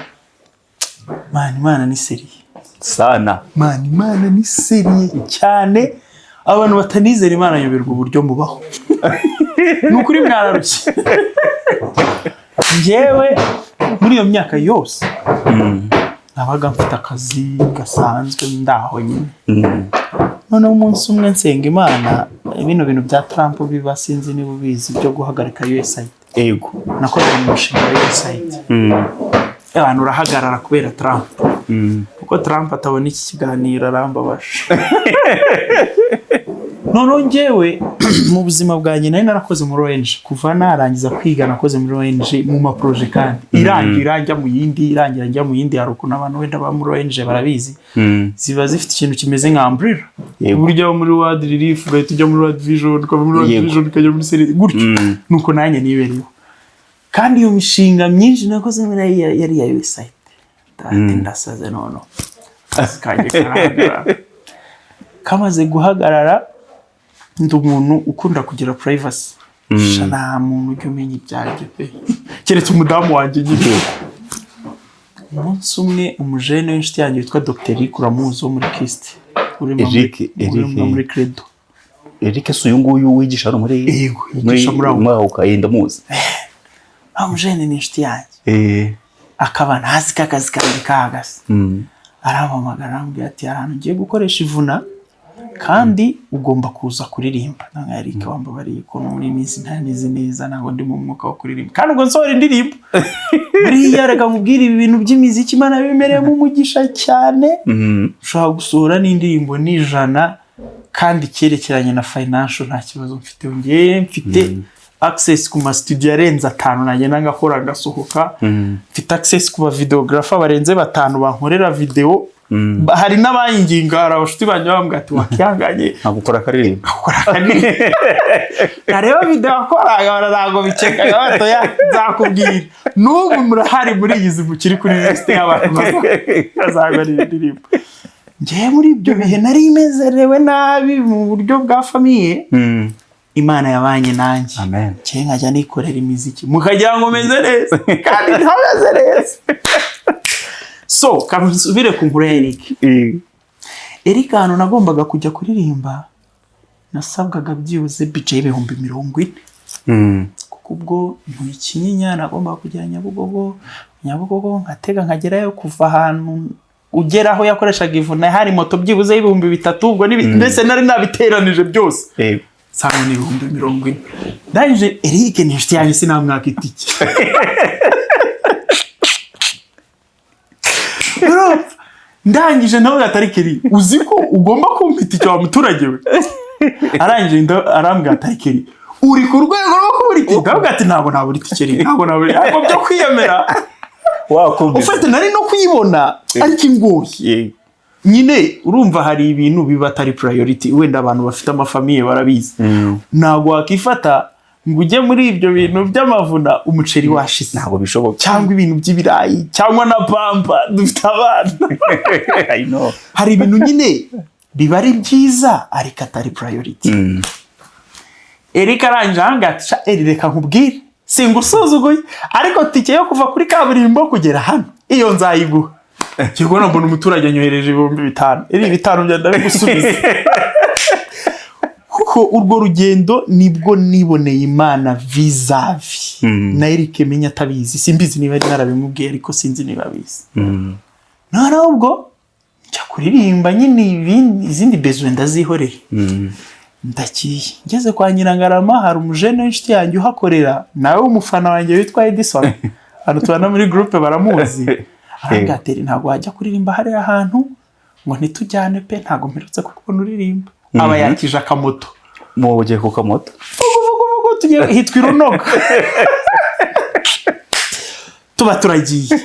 man, Imana ni sérieux. Sana. Man, Imana ni sérieux cyane. Abantu batanizera Imana, nyoberwa uburyo mubaho. Ni ukuri, mwararushye. Njyewe muri iyo myaka yose nabaga mfite akazi gasanzwe, ndaho nyine. Noneho umunsi umwe nsenga Imana, bino bintu bya Trump biba, sinzi niba ubizi, byo guhagarika USAID. Yego. Nakoze mu mushinga wa USAID. Abantu urahagarara kubera Trump. Kuko Trump atabona iki kiganiro, arambabaje. Noneho njyewe mu buzima bwanjye nari narakoze muri ONG. Kuva narangiza kwiga nakoze muri ONG mu ma projets, kandi irangira njya mu yindi, irangira njya mu yindi. Hari ukuntu abantu wenda ba muri ONG barabizi, ziba zifite ikintu kimeze nka umbrella, uburyo muri World Relief ugahita ujya muri World Vision, ukava muri World Vision ukajya muri seri gutyo. Nuko nanjye nibereyeho, kandi iyo mishinga myinshi nakoze muri yari iya USAID. Ndati ndasaze, noneho akazi kanjye karahagarara. Kamaze guhagarara, ndi umuntu ukunda kugira privacy. Sha, nta muntu ujya umenya ibyanjye pe, keretse umudamu wanjye nyine. Umunsi umwe umujene w'inshuti yanjye witwa Dr Eric, uramuzi, wo muri KIST, Eric, uri Eric. muri Credo. Eric si uyu nguyu wigisha hano muri Yego, yigisha muri aho. Muri aho ndamuzi. Wa mujene ni inshuti yanjye, akaba ntazi ko akazi kanjye kahagaze. Arampamagara, arambwira ati: "Hari ahantu ugiye gukoresha ivuna kandi ugomba kuza kuririmba." Ntabwo Eric, wambabariye ko muri iyi minsi ntameze neza, ntabwo ndi mu mwuka wo kuririmba, kandi ubwo nsohora indirimbo. Buriya reka nkubwire, ibi bintu by'imiziki Imana bimereyemo umugisha cyane. Ushobora gusohora n'indirimbo n'ijana kandi icyerekeranye na financial nta kibazo mfite. Ngewe mfite access ku ma studio arenze atanu nagenda ngakora ngasohoka. Mfite access ku ba videographer barenze batanu bankorera video. Hari n'abayinginga, hari abashuti banjye bambwira ati: "Wakihanganye Ntabwo ukora akaririmbo." Akora akaririmbo." Nareba video akora nkabona ntabwo bikeka, batoya nzakubwira. N'ubu murahari muri iyi nzu, mukiri kuri liste y'abantu bazakora indirimbo. Njyewe muri ibyo bihe nari mezerewe nabi mu buryo bwa famille. Imana yabanye nanjye. Amen. Njyewe nkajya nikorera imiziki, mukagira ngo meze neza kandi ntameze neza. So kansubire ku nkuru ya Eric. Eric, ahantu nagombaga kujya kuririmba nasabwaga byibuze budget y'40,000, kuko ubwo ntuye Kinyinya, nagombaga kujya Nyabugogo. Nyabugogo nkatega nkagerayo. Kuva ahantu ugera aho yakoreshaga ivuna hari moto byibuze y'3000, ubwo mbese nari nabiteranije byose, nsanga ni 40,000. Ndangije, Eric ni inshuti yanjye, sinamwaka itike. Urumva? Ndangije nawe atari keri, uzi ko ugomba kumpa itike wa muturage we? Arangije arambwira atari keri, uri ku rwego rwo kubura itike? Ndavuga ati ntabwo nabura itike ri, ntabwo nabura, ntabwo byo kwiyemera. Wakumvise. Ufite nari no kuyibona ariko ingoyi. Nyine urumva hari ibintu biba atari priority. Wenda abantu bafite amafamiye barabizi, ntabwo wakifata ngo ujye muri ibyo bintu by'amavuna umuceri washize. Ntabwo bishoboka. Cyangwa ibintu by'ibirayi cyangwa na pampa, dufite abana. I know. Hari ibintu nyine biba ari byiza ariko atari priority. Eric arangije ahangaha ati: "Sha Eri, reka nkubwire, singusuzuguye, ariko tike yo kuva kuri kaburimbo kugera hano iyo nzayiguha." Kigo mbona umuturage anyohereje 5000. Eri, bitanu byenda bigusubiza, kuko urwo rugendo nibwo niboneye Imana vis-à-vis na Eric. Menya atabizi, simbizi niba ari narabimubwiye, ariko sinzi niba abizi. Noneho ubwo njya kuririmba nyine, izindi besoin ndazihorera. Ndakiye ngeze kwa Nyirangarama, hari umujene w'inshuti yanjye uhakorera nawe w'umufana wanjye witwa Edison, hano tubana muri groupe baramuzi. Arambwira ati: "Eri, ntabwo wajya kuririmba hariya hantu ngo ntitujyane pe, ntabwo mperutse kukubona uririmba." Aba yakije akamoto. Mu ugiye ku kamoto. Vugu vugu vugu, tugiye hitwa Irunoga. Tuba turagiye,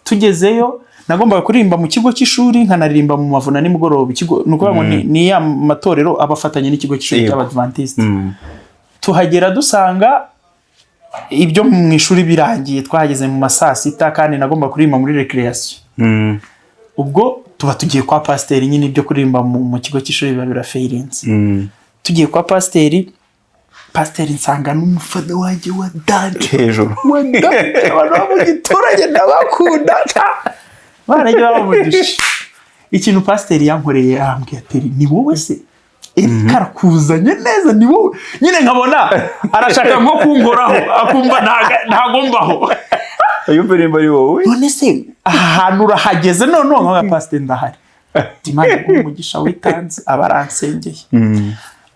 tugezeyo nagombaga kuririmba mu kigo cy'ishuri, nkanaririmba mu mavuna nimugoroba. Ikigo ni ukuvuga ngo ni ya matorero aba afatanye n'ikigo cy'ishuri cy'Abadventiste. Tuhagera dusanga ibyo mu ishuri birangiye, twahageze mu ma saa sita kandi nagomba kuririmba muri recreation. Ubwo tuba tugiye kwa pasiteri nyine, ibyo kuririmba mu kigo cy'ishuri biba birafayirinze. Tugiye kwa pasiteri, pasiteri nsanga n'umufana wanjye wa danger. Hejuru. Wa danger. Abantu bo mu giturage ndabakunda, barajya bamugisha. Ikintu pasiteri yankoreye, arambwira ati: "Ni wowe se? Eric arakuzanye neza, ni wowe?" Nyine nkabona arashaka nko kunkoraho, akumva ntago mbaho. Yumva nimba ari wowe. "None se aha hantu urahageze?" Noneho nkaga: "Pasiteri, ndahari." Ati: "Imana iguhe umugisha witanze." Aba aransengeye.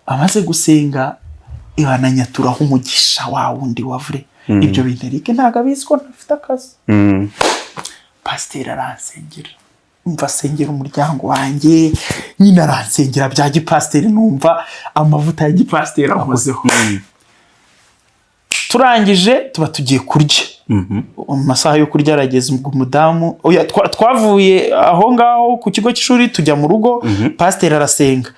Amaze gusenga ibananyaturaho umugisha wa wundi wa vrai. Ibyo bintu Eric ntabwo abizi ko ntafite akazi. Pasiteri aransengera, umva, asengera umuryango wanjye nyine, aransengera bya gipasiteri, numva amavuta ya gipasiteri ankozeho. Turangije tuba tugiye kurya, amasaha yo kurya arageze. Ubwo umudamu, oya, twavuye aho ngaho ku kigo cy'ishuri tujya mu rugo. Pasiteri arasenga,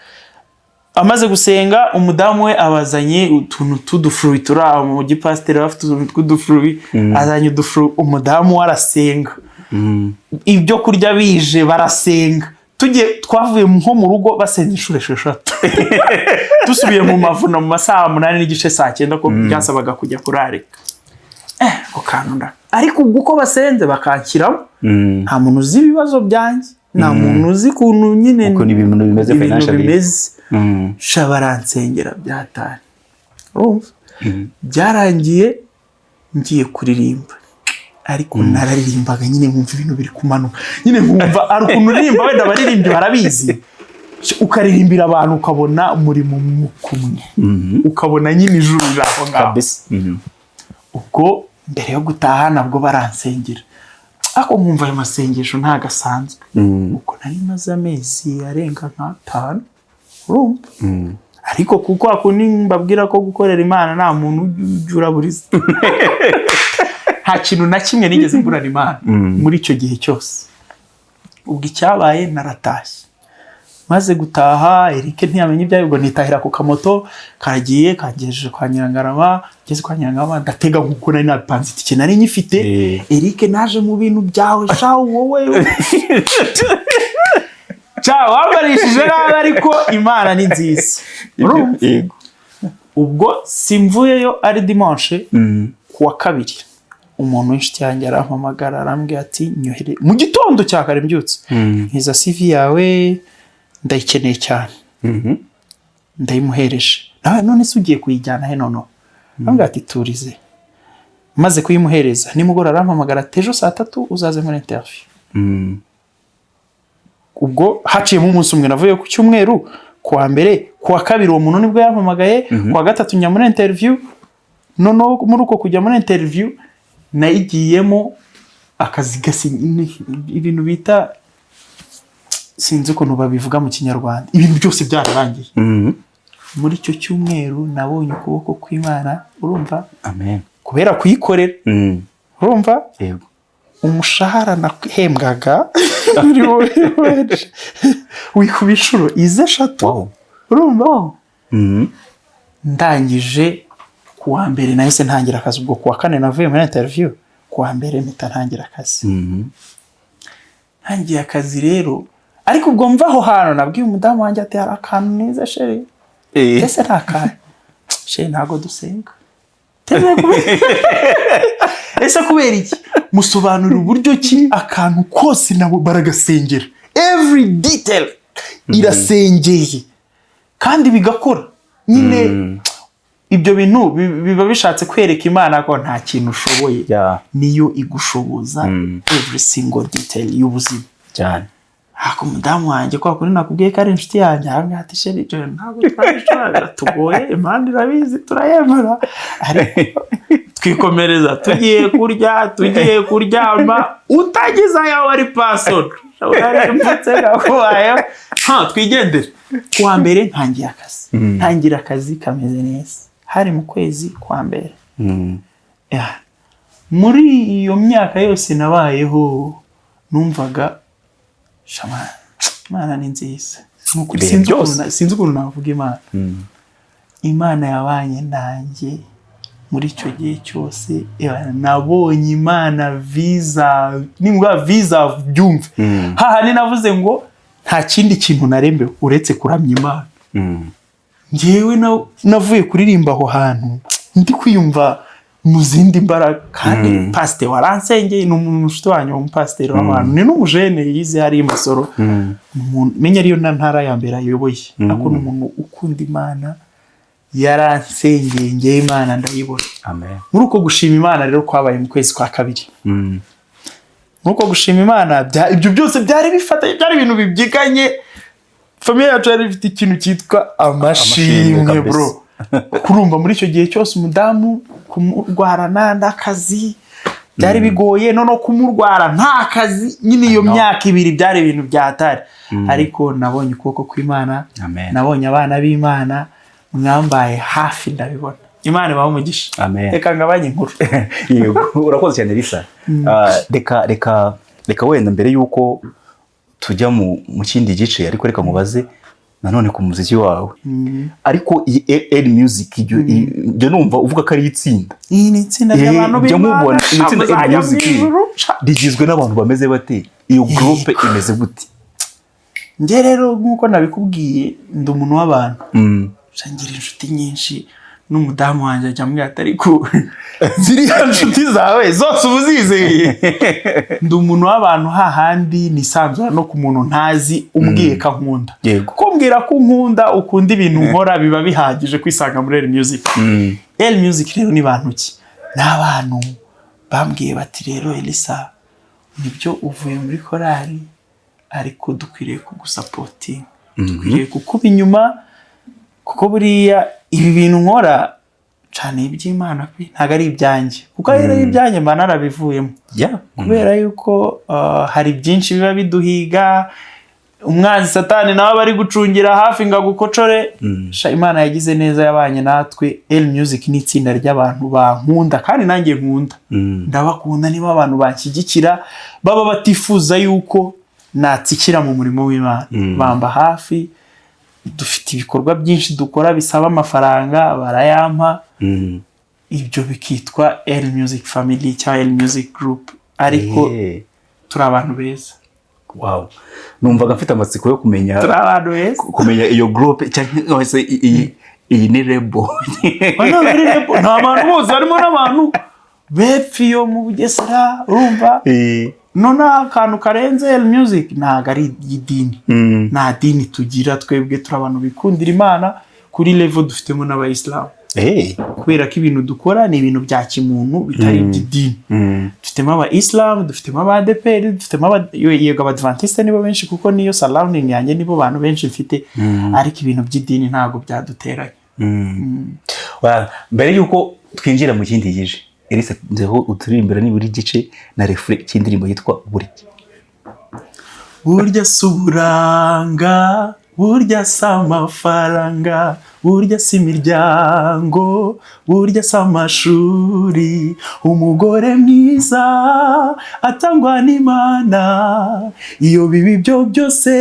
amaze gusenga umudamu we abazanye utuntu tw'udufruit turi aho mu gipasiteri, bafite utuntu tw'udufruit, azanye udufruit, umudamu we arasenga. Ibyo kurya bije barasenga. Tugiye, twavuye nko mu rugo basenga inshuro 6, dusubiye mu mavuno mu masaha 8:30, saa cyenda, ko byasabaga kujya kurarika. Ako kantu ariko ubwo uko basenze bakanshyiramo, nta muntu uzi ibibazo byanjye, nta muntu uzi ukuntu nyine Ukuntu ibintu bimeze ibintu financially. bimeze. Sha, baransengera byatari, urumva byarangiye ngiye kuririmba, ariko nararirimbaga nyine nkumva ibintu biri kumanuka, nyine nkumva hari ukuntu uririmba, wenda abaririmbyi barabizi, ukaririmbira abantu ukabona muri mu mwuka umwe, ukabona nyine ijuru riri aho ngaho. Kabisa. Ubwo mbere yo gutaha nabwo baransengera, ariko nkumva ayo masengesho ntabwo asanzwe. Ubwo nari maze amezi arenga nk'atanu, urumva, ariko kuko hakundi mbabwira ko gukorera Imana nta muntu ujya uraburiza, nta kintu na kimwe nigeze mburana Imana muri icyo gihe cyose. Ubwo icyabaye, naratashye. Maze gutaha, Eric ntiyamenya ibyayo, ubwo nitahira ku kamoto karagiye kangejeje kwa Nyirangarama. Ngeze kwa Nyirangarama ndatega nkuko nari nabipanze, itike nari nyifite. "Eric, naje mu bintu byawe sha, wowe sha wambarishije nabi, ariko Imana ni nziza." Urumva? Yego. Ubwo simvuyeyo ari dimanche, ku wa kabiri umuntu w'inshuti yanjye arampamagara, arambwira ati: "Nyohere mu gitondo cya kare mbyutse, nkiza CV yawe ndayikeneye cyane." Ndayimuhereje nawe. "None se ugiye kuyijyana he?" Noneho arambwira ati: "Turize." Maze kuyimuhereza, nimugoroba arampamagara ati: "Ejo saa 3 uzaze muri interview." Ubwo haciyemo umunsi umwe, navuye ku cyumweru, ku wa mbere, ku wa kabiri uwo muntu nibwo yampamagaye. Ku wa gatatu njya muri interview. Noneho muri uko kujya muri interview, nayigiyemo akazi gasi ibintu bita, sinzi ukuntu babivuga mu Kinyarwanda, ibintu byose byararangiye. Muri icyo cyumweru nabonye ukuboko kw'Imana, urumva? Amen. Kubera kuyikorera, urumva? Yego. Umushahara nahembwaga wikuba inshuro ize 3. Urumva? Ndangije ku wa mbere nahise ntangira akazi. Ubwo ku wa kane navuye muri interview, ku wa mbere mpita ntangira akazi. Ntangiye akazi rero, ariko ubwo mva aho hantu nabwiye umudamu wanjye ati: "Hari akantu neza, chéri." "Ese nta kantu, chéri?" "Ntabwo dusenga." "Ese kubera iki?" Musobanurira uburyo ki akantu kose nabo baragasengera, every detail irasengeye kandi bigakora nyine. Ibyo bintu biba bishatse kwereka Imana ko nta kintu ushoboye, niyo igushoboza every single detail y'ubuzima. Ariko umudamu wanjye, kwa kundi nakubwiye ko ari inshuti yanjye, arambwira ati: "Chéri, ibyo ntabwo twabishobora, biratugoye, Imana irabizi, turayemera." Ariko twikomereza, tugiye kurya, tugiye kuryama, utagize ayawe ari pasoro mvutse kakubayeho, ha twigendere. Ku wa mbere ntangiye akazi, ntangira akazi kameze neza, hari mu kwezi kwa mbere. Yeah. Muri iyo myaka yose nabayeho, numvaga shama Imana ni nziza. Ni ukuri. Ibihe Sinzi byose. Sinzi ukuntu navuga Imana. Imana yabanye nanjye muri icyo gihe cyose. Nabonye Imana viza ningwa viza byumve. Hahandi navuze ngo nta kindi kintu narembewe uretse kuramya Imana. Njyewe navuye kuririmba aho hantu ndi kwiyumva mu zindi mbaraga, kandi pasiteri waransengeye ni umushuti wanyu, umupasiteri w'abantu, ni n'umujene yize hariya i Masoro. Ni menya ariyo na ntara ya mbere ayoboye, ariko ni umuntu ukunda Imana. Yaransengeye, ngewe Imana ndayibona. Amen. Muri uko gushima Imana rero kwabaye mu kwezi kwa kabiri, muri uko gushima Imana, ibyo byose byari bifatanye, byari ibintu bibyiganye. Famille yacu yari ifite ikintu cyitwa amashimwe. Amashimwe kabisa. Bro, kurumva muri icyo gihe cyose umudamu kumurwarana n'akazi byari bigoye, noneho kumurwara nta kazi nyine iyo I know. myaka 2 byari ibintu byatari, ariko nabonye ukuboko kw'Imana. Amen. Nabonye abana b'Imana mwambaye hafi, ndabibona. Imana ibahe umugisha. Amen. Reka ngabanye inkuru. Yego, urakoze cyane, Lisa. Reka wenda mbere y'uko tujya mu kindi gice, ariko reka mubaze nanone ku muziki wawe. Ariko iyi L Music, njya numva uvuga ko ari itsinda. Iyi ni itsinda ry'abantu Njya b'Imana. mubona iri tsinda L Muzajya mu Music ijuru. rigizwe n'abantu bameze bate? Iyo groupe imeze gute? Njye rero, nk'uko nabikubwiye, ndi umuntu w'abantu. Ngira inshuti nyinshi, n'umudamu wanjye ajya ambwira ati: "Ariko ziriya nshuti zawe zose uba uzizeye?" Ndi umuntu w'abantu, hahandi nisanzura no ku muntu ntazi, umbwiye ko ankunda. Kumbwira ko unkunda, ukunda ibintu nkora, biba bihagije kwisanga muri L Music. L Music rero ni bantu ki? Ni abantu bambwiye bati: "Rero Elisa, nibyo uvuye muri korali, ariko dukwiriye kugusupportinga, dukwiriye kukuba inyuma, kuko buriya ibi bintu nkora cyane iby'Imana pe, ntabwo ari ibyanjye, kuko ari ibyanjye mba narabivuyemo." Kubera yuko hari byinshi biba biduhiga, umwanzi Satani nawe aba ari gucungira hafi ngo agukocore. Sha, Imana yagize neza, yabanye natwe. L Music ni itsinda ry'abantu bankunda kandi nanjye nkunda. Ndabakunda, niba abantu banshyigikira, baba batifuza yuko natsikira mu murimo w'Imana, bamba hafi. Dufite ibikorwa byinshi dukora bisaba amafaranga, barayampa. Ibyo bikitwa L Music Family cyangwa L Music Group, ariko turi abantu beza. Wow, numvaga mfite amatsiko yo kumenya Turi abantu beza. kumenya iyo groupe, cyangwa se iyi ni label? Ntabwo ari label, ni abantu bose, harimo n'abantu bepfo iyo mu Bugesera, urumva? Noneho akantu karenze, L Music ntabwo ari idini. Nta dini tugira twebwe, turi abantu bikundira Imana kuri level, dufitemo n'abayisilamu. Kubera ko ibintu dukora ni ibintu bya kimuntu, bitari iby'idini. Dufitemo aba Islam, dufitemo aba ADEPR, dufitemo aba, yego, Abadventiste nibo benshi kuko niyo surrounding yanjye, nibo bantu benshi mfite, ariko ibintu by'idini ntabwo byaduteranye. Well, mbere y'uko twinjira mu kindi gice, Elisa, nzeho uturirimbira nibura igice na refrain cy'indirimbo yitwa "Burya". Burya si uburanga, burya si amafaranga, burya si imiryango, burya si amashuri. Umugore mwiza atangwa n'Imana. Iyo biba ibyo byose,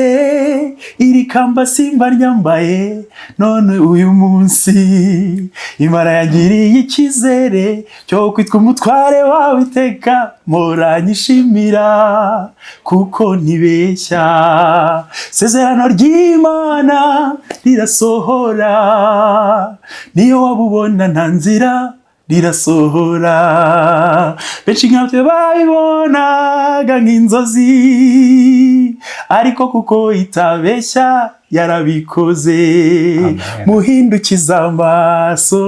iri kamba simba ryambaye. None uyu munsi Imana yagiriye icyizere cyo kwitwa umutware wawe iteka. Muranyishimira kuko ntibeshya, sezerano ry'Imana rirasohora. Niyo waba ubona nta nzira, rirasohora. Benshi nkatwe babibonaga nk'inzozi, ariko kuko itabeshya yarabikoze. Amen. Muhindukiza amaso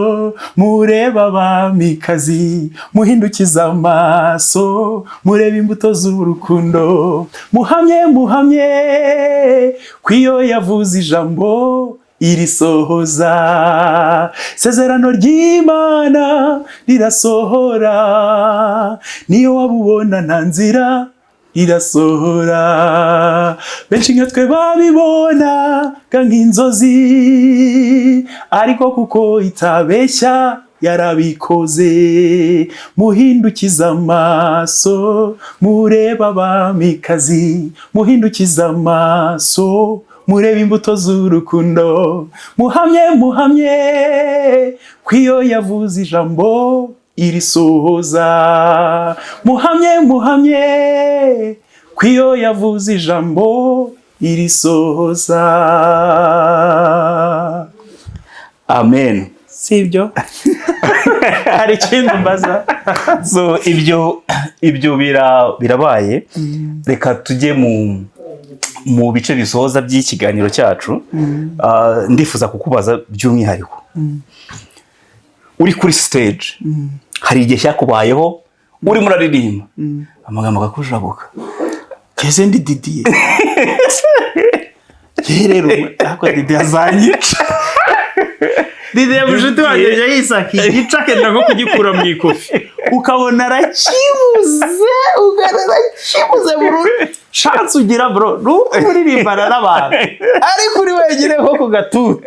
mureba abamikazi, muhindukiza amaso mureba imbuto z'urukundo. Muhamye, muhamye ko iyo yavuze ijambo irisohoza. Sezerano ry'Imana rirasohora. Niyo waba ubona nta nzira, rirasohora. Benshi nka twe babibonaga nk'inzozi, ariko kuko itabeshya yarabikoze. Muhindukiza amaso mureba abamikazi, muhindukiza amaso mureba imbuto z'urukundo. Muhamye, muhamye ko iyo yavuze ijambo irisohoza. Muhamye, muhamye ko iyo yavuze ijambo irisohoza. Amen. Si ibyo, hari ikindi mbaza? So ibyo birabaye. Reka tujye mu bice bisoza by'ikiganiro cyacu. Ndifuza kukubaza by'umwihariko, uri kuri stage, hari igihe cyakubayeho urimo uraririmba amagambo akakujabuka? Keze ndi Didier. Ye rero, ariko Didier azanyica. Didier mushuti wanjye ajya yisaka igice, akenda nko kugikura mu ikofi, ukabona arakibuze, ukabona arakibuze burundu. Chance ugira, bro, ni uko uririmbana n'abantu, ariko uri wenyine nko ku gatuti.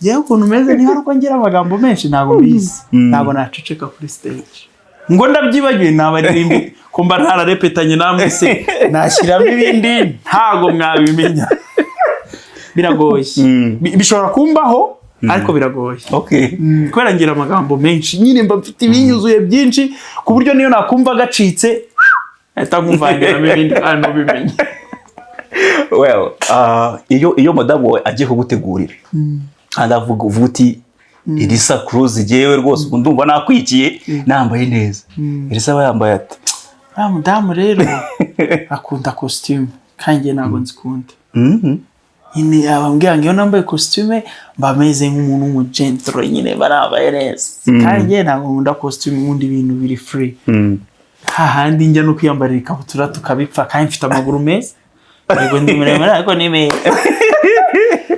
Yewe, ukuntu umeze, niba ari uko ngira amagambo menshi, ntabwo mbizi. Ntabwo naceceka kuri stage ngo ndabyibagiwe. Nabaririmbi ko mba ntararepetanye namwe se, nashyiramo ibindi ntabwo mwabimenya. Biragoye. Bishobora kumbaho, ariko biragoye. Kubera ngira amagambo menshi nyine, mba mfite ibinyuzuye byinshi, ku buryo niyo nakumva gacitse ahita nkumvangiramo ibindi kandi ntubimenye. Well, iyo madamu wawe agiye kugutegurira kandi avuga, uvuga uti: "Elisa Cruz, jyewe rwose ubu ndumva nakwikiye nambaye neza." Elisa aba yambaye ati? Uriya mudamu rero akunda kositimu, kandi njye ntabwo nzikunda. Nyine abambwira ngo iyo nambaye kositimu mba meze nk'umuntu w'umugentro, nyine barambaye neza, kandi njye ntabwo nkunda kositimu, nkunda ibintu biri free. Hahandi njya no kwiyambarira ikabutura tukabipfa, kandi mfite amaguru meza. Yego, ndi muremure ariko ni meza.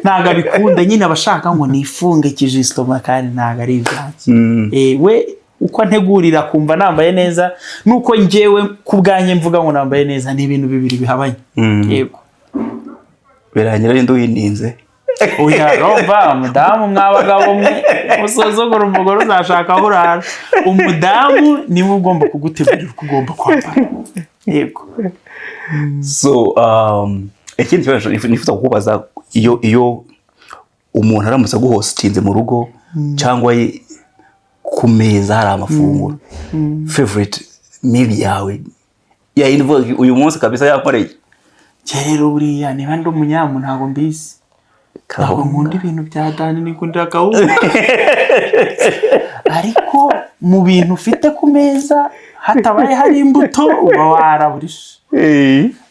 Ntabwo abikunda nyine, aba ashaka ngo nifunge kijisitoma, kandi ntabwo ari ibyanjye. We uko antegurira kumva nambaye neza nuko njyewe ku bwanjye mvuga ngo nambaye neza, ni ibintu bibiri bihabanye. Yego. Birangira wenda wininze. Oya, urumva umudamu, mwabagabo mwe usuzugura umugore uzashaka aho urara. Umudamu niwe ugomba kugutegurira uko ugomba kwambara, yego. So ikindi kibazo nifuza kukubaza, iyo umuntu aramutse aguhostinze mu rugo cyangwa ku meza hari amafunguro, favorite meal yawe yayindi uvuga ngo uyu munsi kabisa yakoreye? Njye rero buriya niba ndi umunyamu ntabwo mbizi, ntabwo nkunda ibintu bya dani, nikundira akawunga. Ariko mu bintu ufite ku meza hatabaye hari imbuto, uba waraburishe.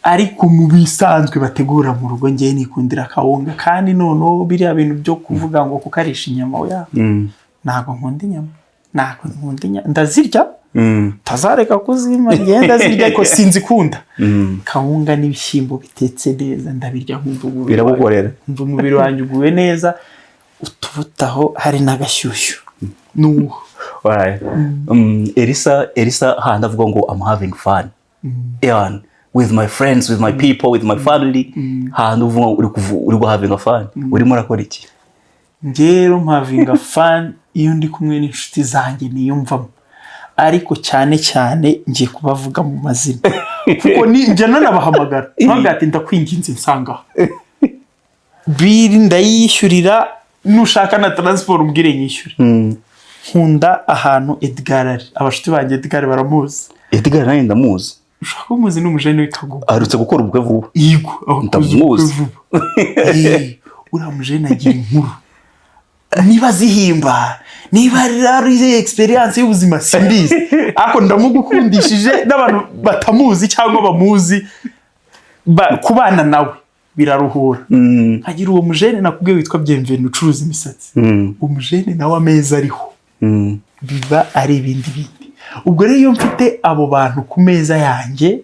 Ariko mu bisanzwe bategura mu rugo, ngewe nikundira akawunga. Kandi noneho biriya bintu byo kuvuga ngo kukarisha inyama, oya. Ntabwo nkunda inyama, ntabwo nkunda inyama. Ndazirya, tazareka kuzima, ngenda zirya, ariko sinzikunda. Kawunga n'ibishyimbo bitetse neza ndabirya, nkumva umubiri Biragukorera. Nkumva umubiri wanjye uguwe neza, utubutaho hari n'agashyushyu nuwo. Alright. Elisa, Elisa handi avuga ngo "I'm having fun. Yeah, with my friends, with my people, with my family." Handi uvuga ngo uri having a fun. Urimo urakora iki? Njye rero mpavinga fun iyo ndi kumwe n'inshuti zanjye niyumvamo, ariko cyane cyane ngiye kubavuga mu mazina kuko njya nanabahamagara ntabwo ati: "Ndakwinginze nsanga aha. Bill ndayiyishyurira, nushaka na transport umbwire nyishyure." Nkunda ahantu Edgar ari. Abashuti banjye Edgar baramuzi. Edgar nanjye ndamuzi. Ushaka ko umuzi? Ni umujene w'Ikagugu. Aherutse gukora ubukwe vuba. Yego, aho kuza ubukwe Ndamuzi. vuba. Uriya mujene agira inkuru, niba zihimba, niba ari experience y'ubuzima, simbizi, ariko ndamugukundishije n'abantu batamuzi cyangwa bamuzi, kubana nawe biraruhura. Nkagira uwo mujene nakubwiye witwa Bienvenu ucuruza imisatsi. Umujene nawe ameza ariho biba ari ibindi bindi. Ubwo rero iyo mfite abo bantu ku meza yanjye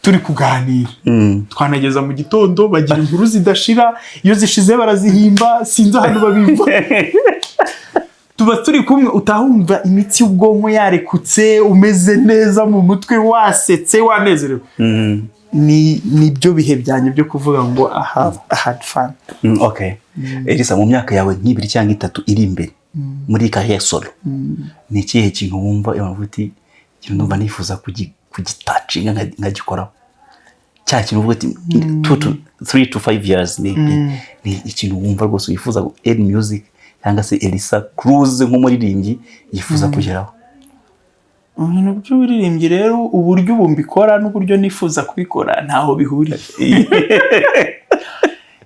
turi kuganira, twanageza mu gitondo. Bagira inkuru zidashira, iyo zishize barazihimba, sinzi ahantu babiva. Tuba turi kumwe, utahumva imitsi y'ubwonko yarekutse, umeze neza mu mutwe, wasetse, wanezerewe. Ni nibyo bihe byanjye byo kuvuga ngo aha I had fun. Okay. Elisa, mu myaka yawe nk'ibiri cyangwa itatu iri imbere muri carrière solo, ni ikihe kintu wumva iyo uvuga uti: "Ikintu ndumva nifuza kugitouchinga nkagikoraho"? Cya kintu uvuga uti 2 to 3 to 5 years, ni ikintu wumva rwose wifuza El Music cyangwa se Elisa Cruz nk'umuririmbyi yifuza kugeraho? Mu bintu by'uburirimbyi rero, uburyo ubu mbikora n'uburyo nifuza kubikora ntaho bihuriye.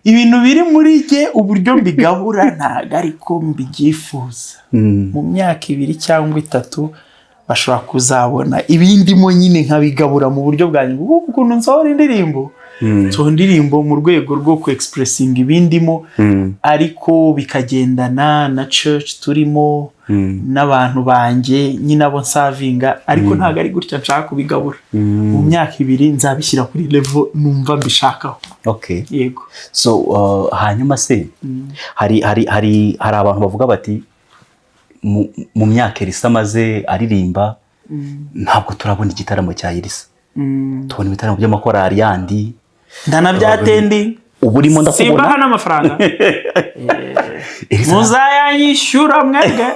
Ibintu biri muri jye, uburyo mbigabura ntabwo ariko mbibyifuza. Mu myaka 2 cyangwa 3 bashobora kuzabona ibindimo nyine nkabigabura mu buryo bwanjye, kuko ukuntu nsohora indirimbo, nsohora indirimbo mu rwego rwo ku expressinga ibindimo, ariko bikagendana na church turimo n'abantu banjye nyine abo nservinga, ariko ntabwo ari gutya nshaka kubigabura. Mu myaka 2 nzabishyira kuri level numva mbishakaho. Yego. So hanyuma se hari abantu bavuga bati: Mu myaka Elisa amaze aririmba, ntabwo turabona igitaramo cya Elisa, tubona ibitaramo by'amakorali yandi." Ndanabyatendi. Ubu urimo ndakubona. Simbaha n'amafaranga. Elisa, Muzayanyishyura mwebwe.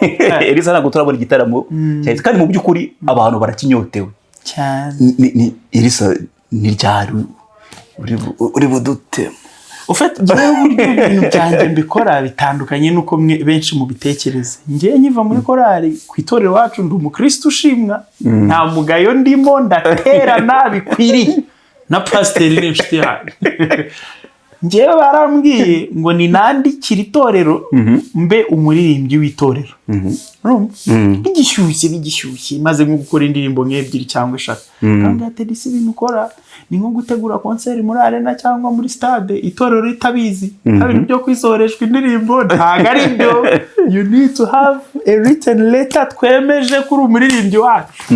Elisa, ntabwo turabona igitaramo cya Elisa, kandi mu by'ukuri abantu barakinyotewe." Cyane. Ni Elisa, ni ryari uri budute? Ufite njyewe uburyo ibintu byanjye mbikora bitandukanye n'uko mwe benshi mubitekereza. Njyewe nkiva muri korali ku itorero iwacu, ndi umukristo ushimwa, nta mugayo ndimo, ndaterana bikwiriye, na pasiteri ni inshuti yanjye. Njyewe barambwiye ngo ninandikire itorero mbe umuririmbyi w'itorero. Urumva? Bigishyushye, bigishyushye, maze nko gukora indirimbo nk'ebyiri cyangwa eshatu, kandi ati: "Ese ibintu ukora ni nko gutegura concert muri arena cyangwa muri stade itorero ritabizi? Nta bintu byo kwisohoreshwa indirimbo, ntabwo ari byo. You need to have a written letter twemeje ko uri umuririmbyi wacu."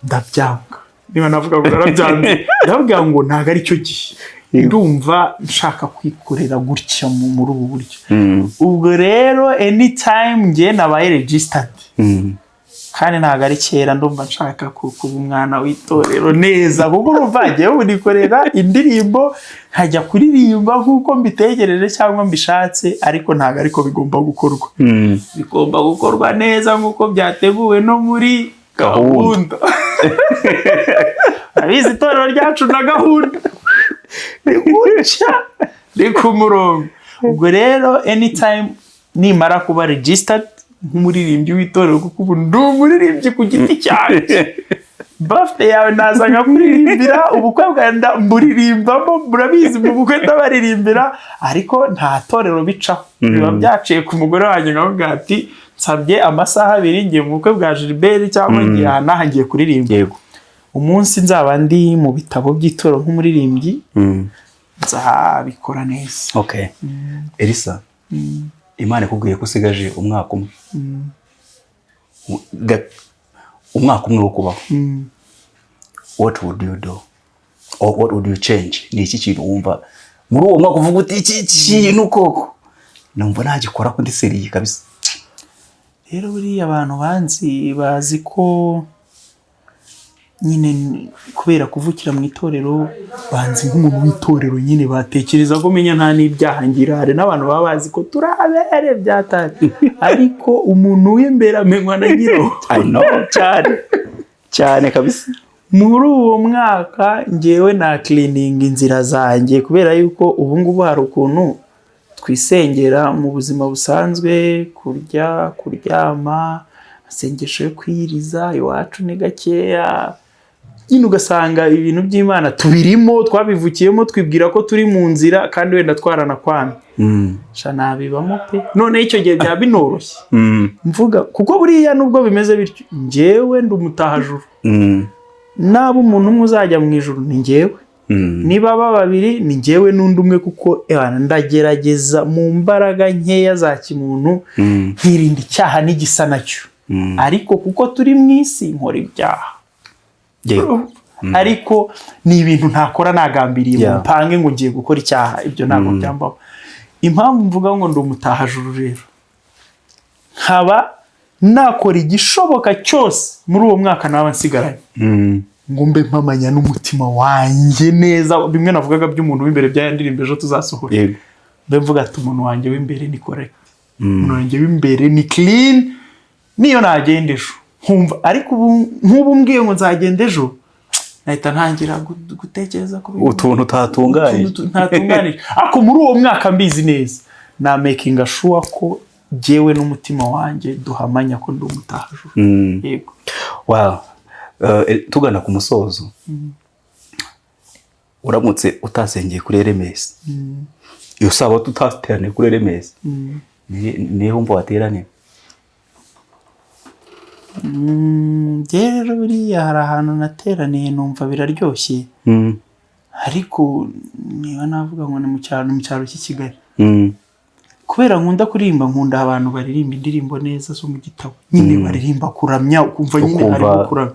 Ndabyanga, niba navuga ngo narabyanze, ndababwira ngo ntabwo ari cyo gihe, ndumva nshaka kwikorera gutya muri ubu buryo. Ubwo rero anytime njye nabaye registered, kandi ntabwo ari kera, ndumva nshaka kuba umwana w'itorero neza, kuko urumva njyewe ubu nikorera indirimbo nkajya kuririmba nk'uko mbitekereje cyangwa mbishatse, ariko ntabwo ariko bigomba gukorwa. Bigomba gukorwa neza nk'uko byateguwe no muri Gahunda. gahunda. Abizi itorero ryacu na gahunda ni gutya, ni ku murongo. Ubwo rero anytime nimara kuba registered nk'umuririmbyi w'itorero, kuko ubu ndi umuririmbyi ku giti cyanjye, birthday yawe naza nkakuririmbira, ubukwe bwawe mburirimbamo, murabizi mu bukwe ndabaririmbira, ariko nta torero bicaho, biba byaciye ku mugore wanjye, nkavuga ati: "Nsabye amasaha 2, ngiye mu bukwe bwa Gilbert cyangwa ngiye aha n'aha, ngiye kuririmba." Umunsi nzaba ndi mu bitabo by'itorero nk'umuririmbyi, nzabikora neza. Okay. Elisa, Imana ikubwiye ko usigaje umwaka umwe. Umwaka umwe wo kubaho, what would you do or what would you change? Ni iki kintu wumva muri uwo mwaka uvuga uti: "Iki kintu koko numva nagikoraho ndi sérieux kabisa"? Rero buriya abantu banzi bazi ko nyine kubera kuvukira mu itorero banzi nk'umuntu w'itorero, nyine batekereza ko menya nta n'ibyaha ngira. Hari n'abantu baba bazi ko turi abere byatari, ariko umuntu w'imbere amenywa na nyirawo. I know, cyane cyane kabisa. Muri uwo mwaka ngewe na cleaning inzira zanjye, kubera yuko ubu ngubu hari ukuntu twisengera mu buzima busanzwe, kurya, kuryama, amasengesho yo kwiyiriza iwacu ni gakeya. Nyine ugasanga ibintu by'Imana tubirimo, twabivukiyemo, twibwira ko turi mu nzira kandi wenda twaranakwamye. Sha, nabibamo pe. Noneho icyo gihe byaba binoroshye. Mvuga kuko buriya nubwo bimeze bityo, njyewe ndi umutahajuru. Naba umuntu umwe uzajya mu ijuru ni njyewe. Niba aba babiri ni njyewe n'undi umwe, kuko ewana, ndagerageza mu mbaraga nkeya za kimuntu nkirinda icyaha n'igisa nacyo. Ariko kuko turi mu isi nkora ibyaha. Ariko ni ibintu ntakora nagambiriye ngo mpange ngo ngiye gukora icyaha, ibyo ntabwo byambaho. Impamvu mvuga ngo ndi umutahajuru rero, nkaba nakora igishoboka cyose muri uwo mwaka naba nsigaranye ngo mbe mpamanya n'umutima wanjye neza, bimwe navugaga by'umuntu w'imbere bya ndirimbo ejo tuzasohora. Mbe mvuga ati: "Umuntu wanjye w'imbere ni correct, umuntu wanjye w'imbere ni clean." Niyo nagenda ejo nkumva, ariko ubu nk'ubu mbwiye ngo nzagenda ejo, nahita ntangira gutekereza ku bintu utuntu utatunganyije. Utuntu ntatunganije. Ariko muri uwo mwaka mbizi neza na making sure ko jyewe n'umutima wanjye duhamanya ko ndi umutahajuru. Yego. Wow. Tugana ku musozo, uramutse utasengeye kuri RMS, iyo saba tutateraniye kuri RMS, niho wumva wateraniye? Njye rero buriya hari ahantu nateraniye numva biraryoshye, ariko niba navuga ngo ni mu cyaro, ni mu cyaro cy'i Kigali. Kubera nkunda kuririmba, nkunda abantu baririmba indirimbo neza zo mu gitabo, nyine baririmba kuramya, ukumva nyine ukumva harimo kuramya.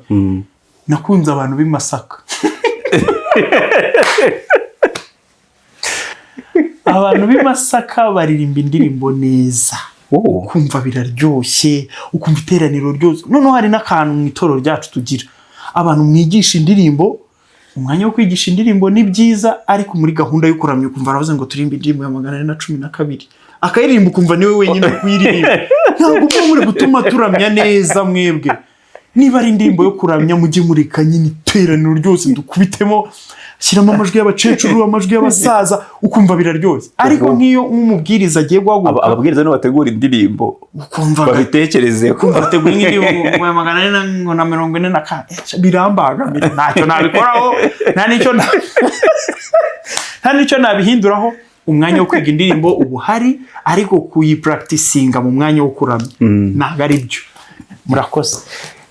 Nakunze abantu b'i Masaka. Abantu b'i Masaka baririmba indirimbo neza, ukumva biraryoshye, ukumva iteraniro ryose. Noneho hari n'akantu mu itorero ryacu tugira: abantu mwigisha indirimbo, umwanya wo kwigisha indirimbo ni byiza, ariko muri gahunda yo kuramya ukumva aravuze ngo turirimbe indirimbo ya 412, akayiririmba, ukumva niwe wenyine uri kuyiririmba. Ntabwo muba muri gutuma turamya neza mwebwe. Niba ari indirimbo yo kuramya, mujye mureka nyine iteraniro ryose dukubitemo, shyiramo amajwi y'abakecuru, amajwi y'abasaza, ukumva biraryoshye. Ariko nk'iyo nk'umubwiriza agiye guhaguruka, Ababwiriza nibo bategura indirimbo, ukumva babitekerezeho. Ukumva bateguye nk'indirimbo ya magana ane ngo na mirongo ine na kane, birambangamira, ntacyo nabikoraho, nta n'icyo nabihinduraho. Umwanya wo kwiga indirimbo uba uhari, ariko kuyipracticinga mu mwanya wo kuramya ntabwo ari byo. Murakoze.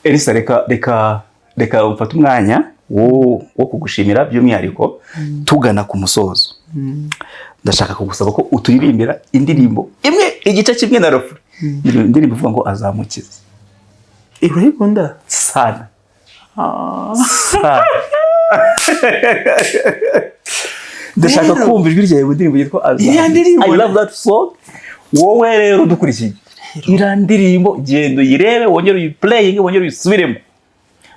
Elisa, reka mfate umwanya wo kugushimira by'umwihariko. Tugana ku musozo, ndashaka kugusaba ko uturirimbira indirimbo imwe, igice kimwe na refrain, indirimbo ivuga ngo "Azamukiza". Urayikunda? Sana sana. Ndashaka kumva ijwi ryawe mu ndirimbo yitwa Iriya "Azamukiza". ndirimbo I love that song. Wowe rero dukurikiye iriya ndirimbo, genda uyirebe, wongere uyiplayinge, wongere uyisubiremo,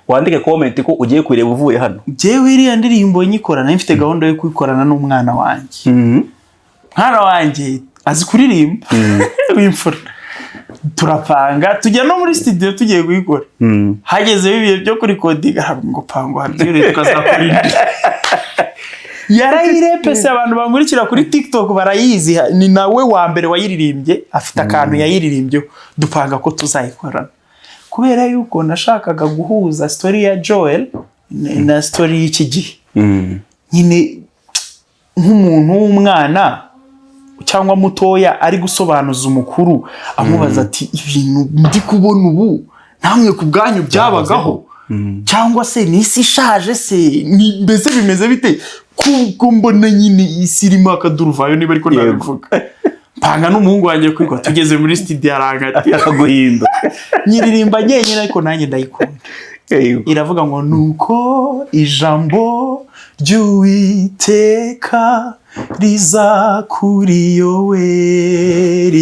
wandike comment ko ugiye kuyireba uvuye hano. Njyewe iriya ndirimbo nyikora nari mfite gahunda yo kuyikorana n'umwana wanjye. Mwana wanjye azi kuririmba w'imfura. Turapanga, tujya no muri studio tugiye kuyikora. Hagezeho ibihe byo kurecordinga, ngo pango habyere tukazakora indi. Yarayirepese, abantu bankurikira kuri TikTok barayizi, ni nawe wa mbere wayiririmbye, afite akantu yayiririmbyeho. Dupanga ko tuzayikorana kubera yuko nashakaga guhuza story ya Joel na story y'iki gihe. Nyine nk'umuntu w'umwana cyangwa mutoya ari gusobanuza umukuru, amubaza ati: "Ibintu ndi kubona ubu namwe ku bwanyu byabagaho, cyangwa se ni isi ishaje se, mbese bimeze bite, kuko mbona nyine isi irimo akaduruvayo?" Niba ariko nabivuga. Mpanga n'umuhungu wanjye kwikora, tugeze muri studio arankatira. Guhinda. Nyiririmba njyenyine, ariko nanjye ndayikunda. Iravuga ngo: "Nuko ijambo ry'Uwiteka riza kuri Yoweri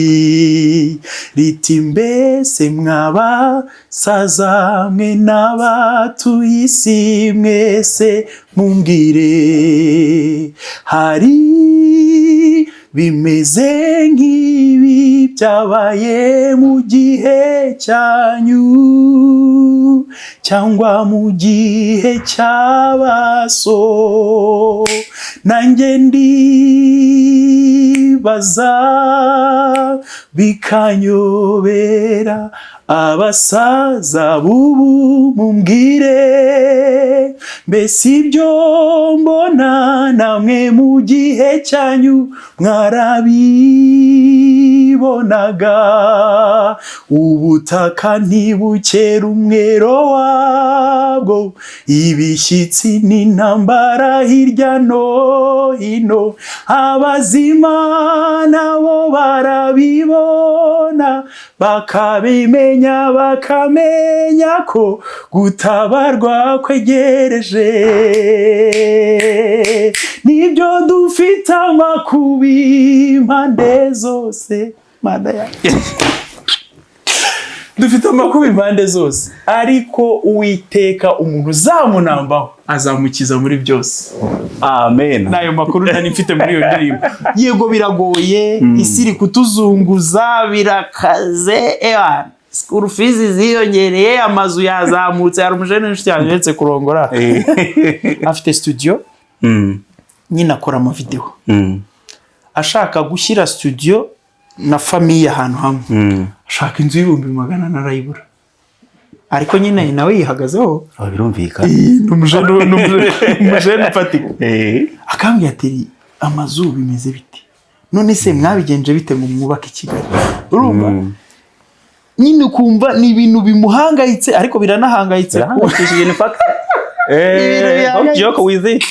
riti: 'Mbese mwabasaza mwe n'abatuye isi mwese, mumbwire, hari bimeze nk'ibi byabaye mu gihe cyanyu cyangwa mu gihe cy'abaso?' Nanjye ndibaza bikanyobera. Abasaza b'ubu mumbwire, mbese ibyo mbona namwe mu gihe cyanyu mwarabibonaga? Ubutaka ntibukera umwero wabwo, ibishyitsi n'intambara hirya no hino. Abazima nabo barabibona, bakabimenya, bakamenya ko gutabarwa kwegereje. Nibyo, dufite amakubi impande zose. Mana yanjye, dufite amakuba impande zose, ariko Uwiteka umuntu uzamunambaho azamukiza muri byose." Amen. N'ayo makuru nari mfite muri iyo ndirimbo. Yego, biragoye, isi iri kutuzunguza, birakaze, ewa school fees ziyongereye, amazu yazamutse. Hari umujene w'inshuti yanjye uretse kurongora, afite studio, nyine akora amavideo. Ashaka gushyira studio na famille ahantu hamwe, ashaka inzu y'ibihumbi 400, arayibura, ariko nyine nawe yihagazeho. Oh, birumvikana. Ni umujene ufatika. Akambwira ati: "Amazu bimeze bite? None se mwabigenje bite ngo mwubake i Kigali?" Urumva nyine ukumva ni ibintu bimuhangayitse, ariko biranahangayitse. Birahangayikishije, in fact. Ibintu Don't bihangayitse. joke with it.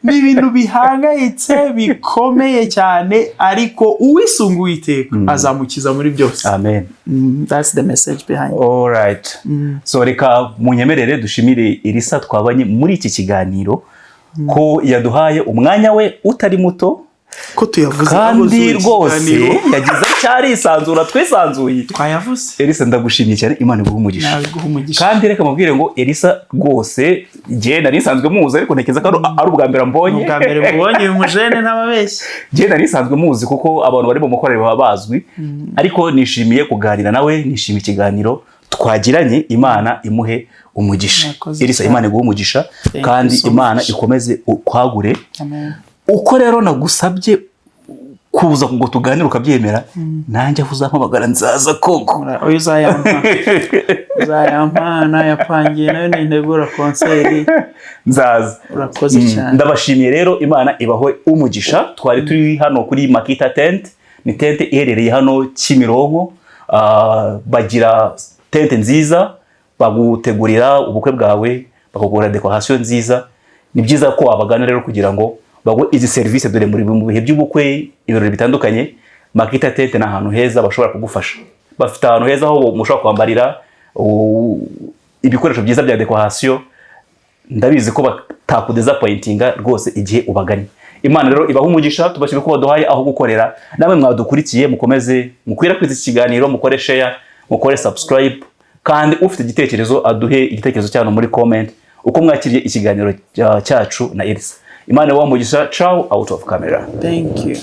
Ni ibintu bihangayitse bikomeye cyane, ariko uwisunga Uwiteka azamukiza muri byose. Amen. That's the message behind. Alright. So reka munyemerere dushimire Elisa twabanye muri iki kiganiro, ko yaduhaye umwanya we utari muto. Ko tuyavuze? Kandi rwose ikiganiro. Yagize cyarisanzura, twisanzuye. Twayavuze. Elisa, ndagushimiye cyane, Imana iguhe umugisha. Nawe iguha umugisha. Kandi reka mubwire ngo Elisa rwose njye nari nsanzwe muzi, ariko ntekereza ko ari ubwa mbere mbonye. Ubwa mbere mubonye uyu mujene, ntababeshye. Njye nari nsanzwe muzi kuko abantu bari mu mukorere baba bazwi, ariko nishimiye kuganira nawe, nishimiye ikiganiro twagiranye. Imana imuhe umugisha. Murakoze Elisa, cyane. Imana iguhe umugisha. Thank Kandi you so Imana much. ikomeze ukwagure. Amen. Uko rero nagusabye kuza ngo tuganire ukabyemera, nanjye aho uzampamagara nzaza koko. Oya, uzayampa, uzayampa, nayapangiye nayo nintegura concert. Nzaza. Urakoze cyane. Ndabashimiye rero, Imana ibaho umugisha. Twari turi hano kuri Makita Tent, ni tente iherereye hano Kimironko. Bagira tente nziza, bagutegurira ubukwe bwawe, bakugura decoration nziza. Ni byiza ko wabagana rero kugira ngo baguhe izi serivisi, dore muri mu bihe by'ubukwe, ibirori bitandukanye, Makita Tent ni ahantu heza bashobora kugufasha. Bafite ahantu heza aho mushobora kwambarira, ibikoresho byiza bya decoration. Ndabizi ko batakudisappointinga rwose igihe ubaganye. Imana rero ibaha umugisha. Tubashime ko baduhaye aho gukorera. Namwe mwadukurikiye, mukomeze mukwirakwize iki kiganiro, mukore share, mukore subscribe, kandi ufite igitekerezo aduhe igitekerezo cyanyu muri comment, uko mwakiriye ikiganiro cyacu na Elisa. Imana ibahe umugisha. Ciao, out of camera. Thank you.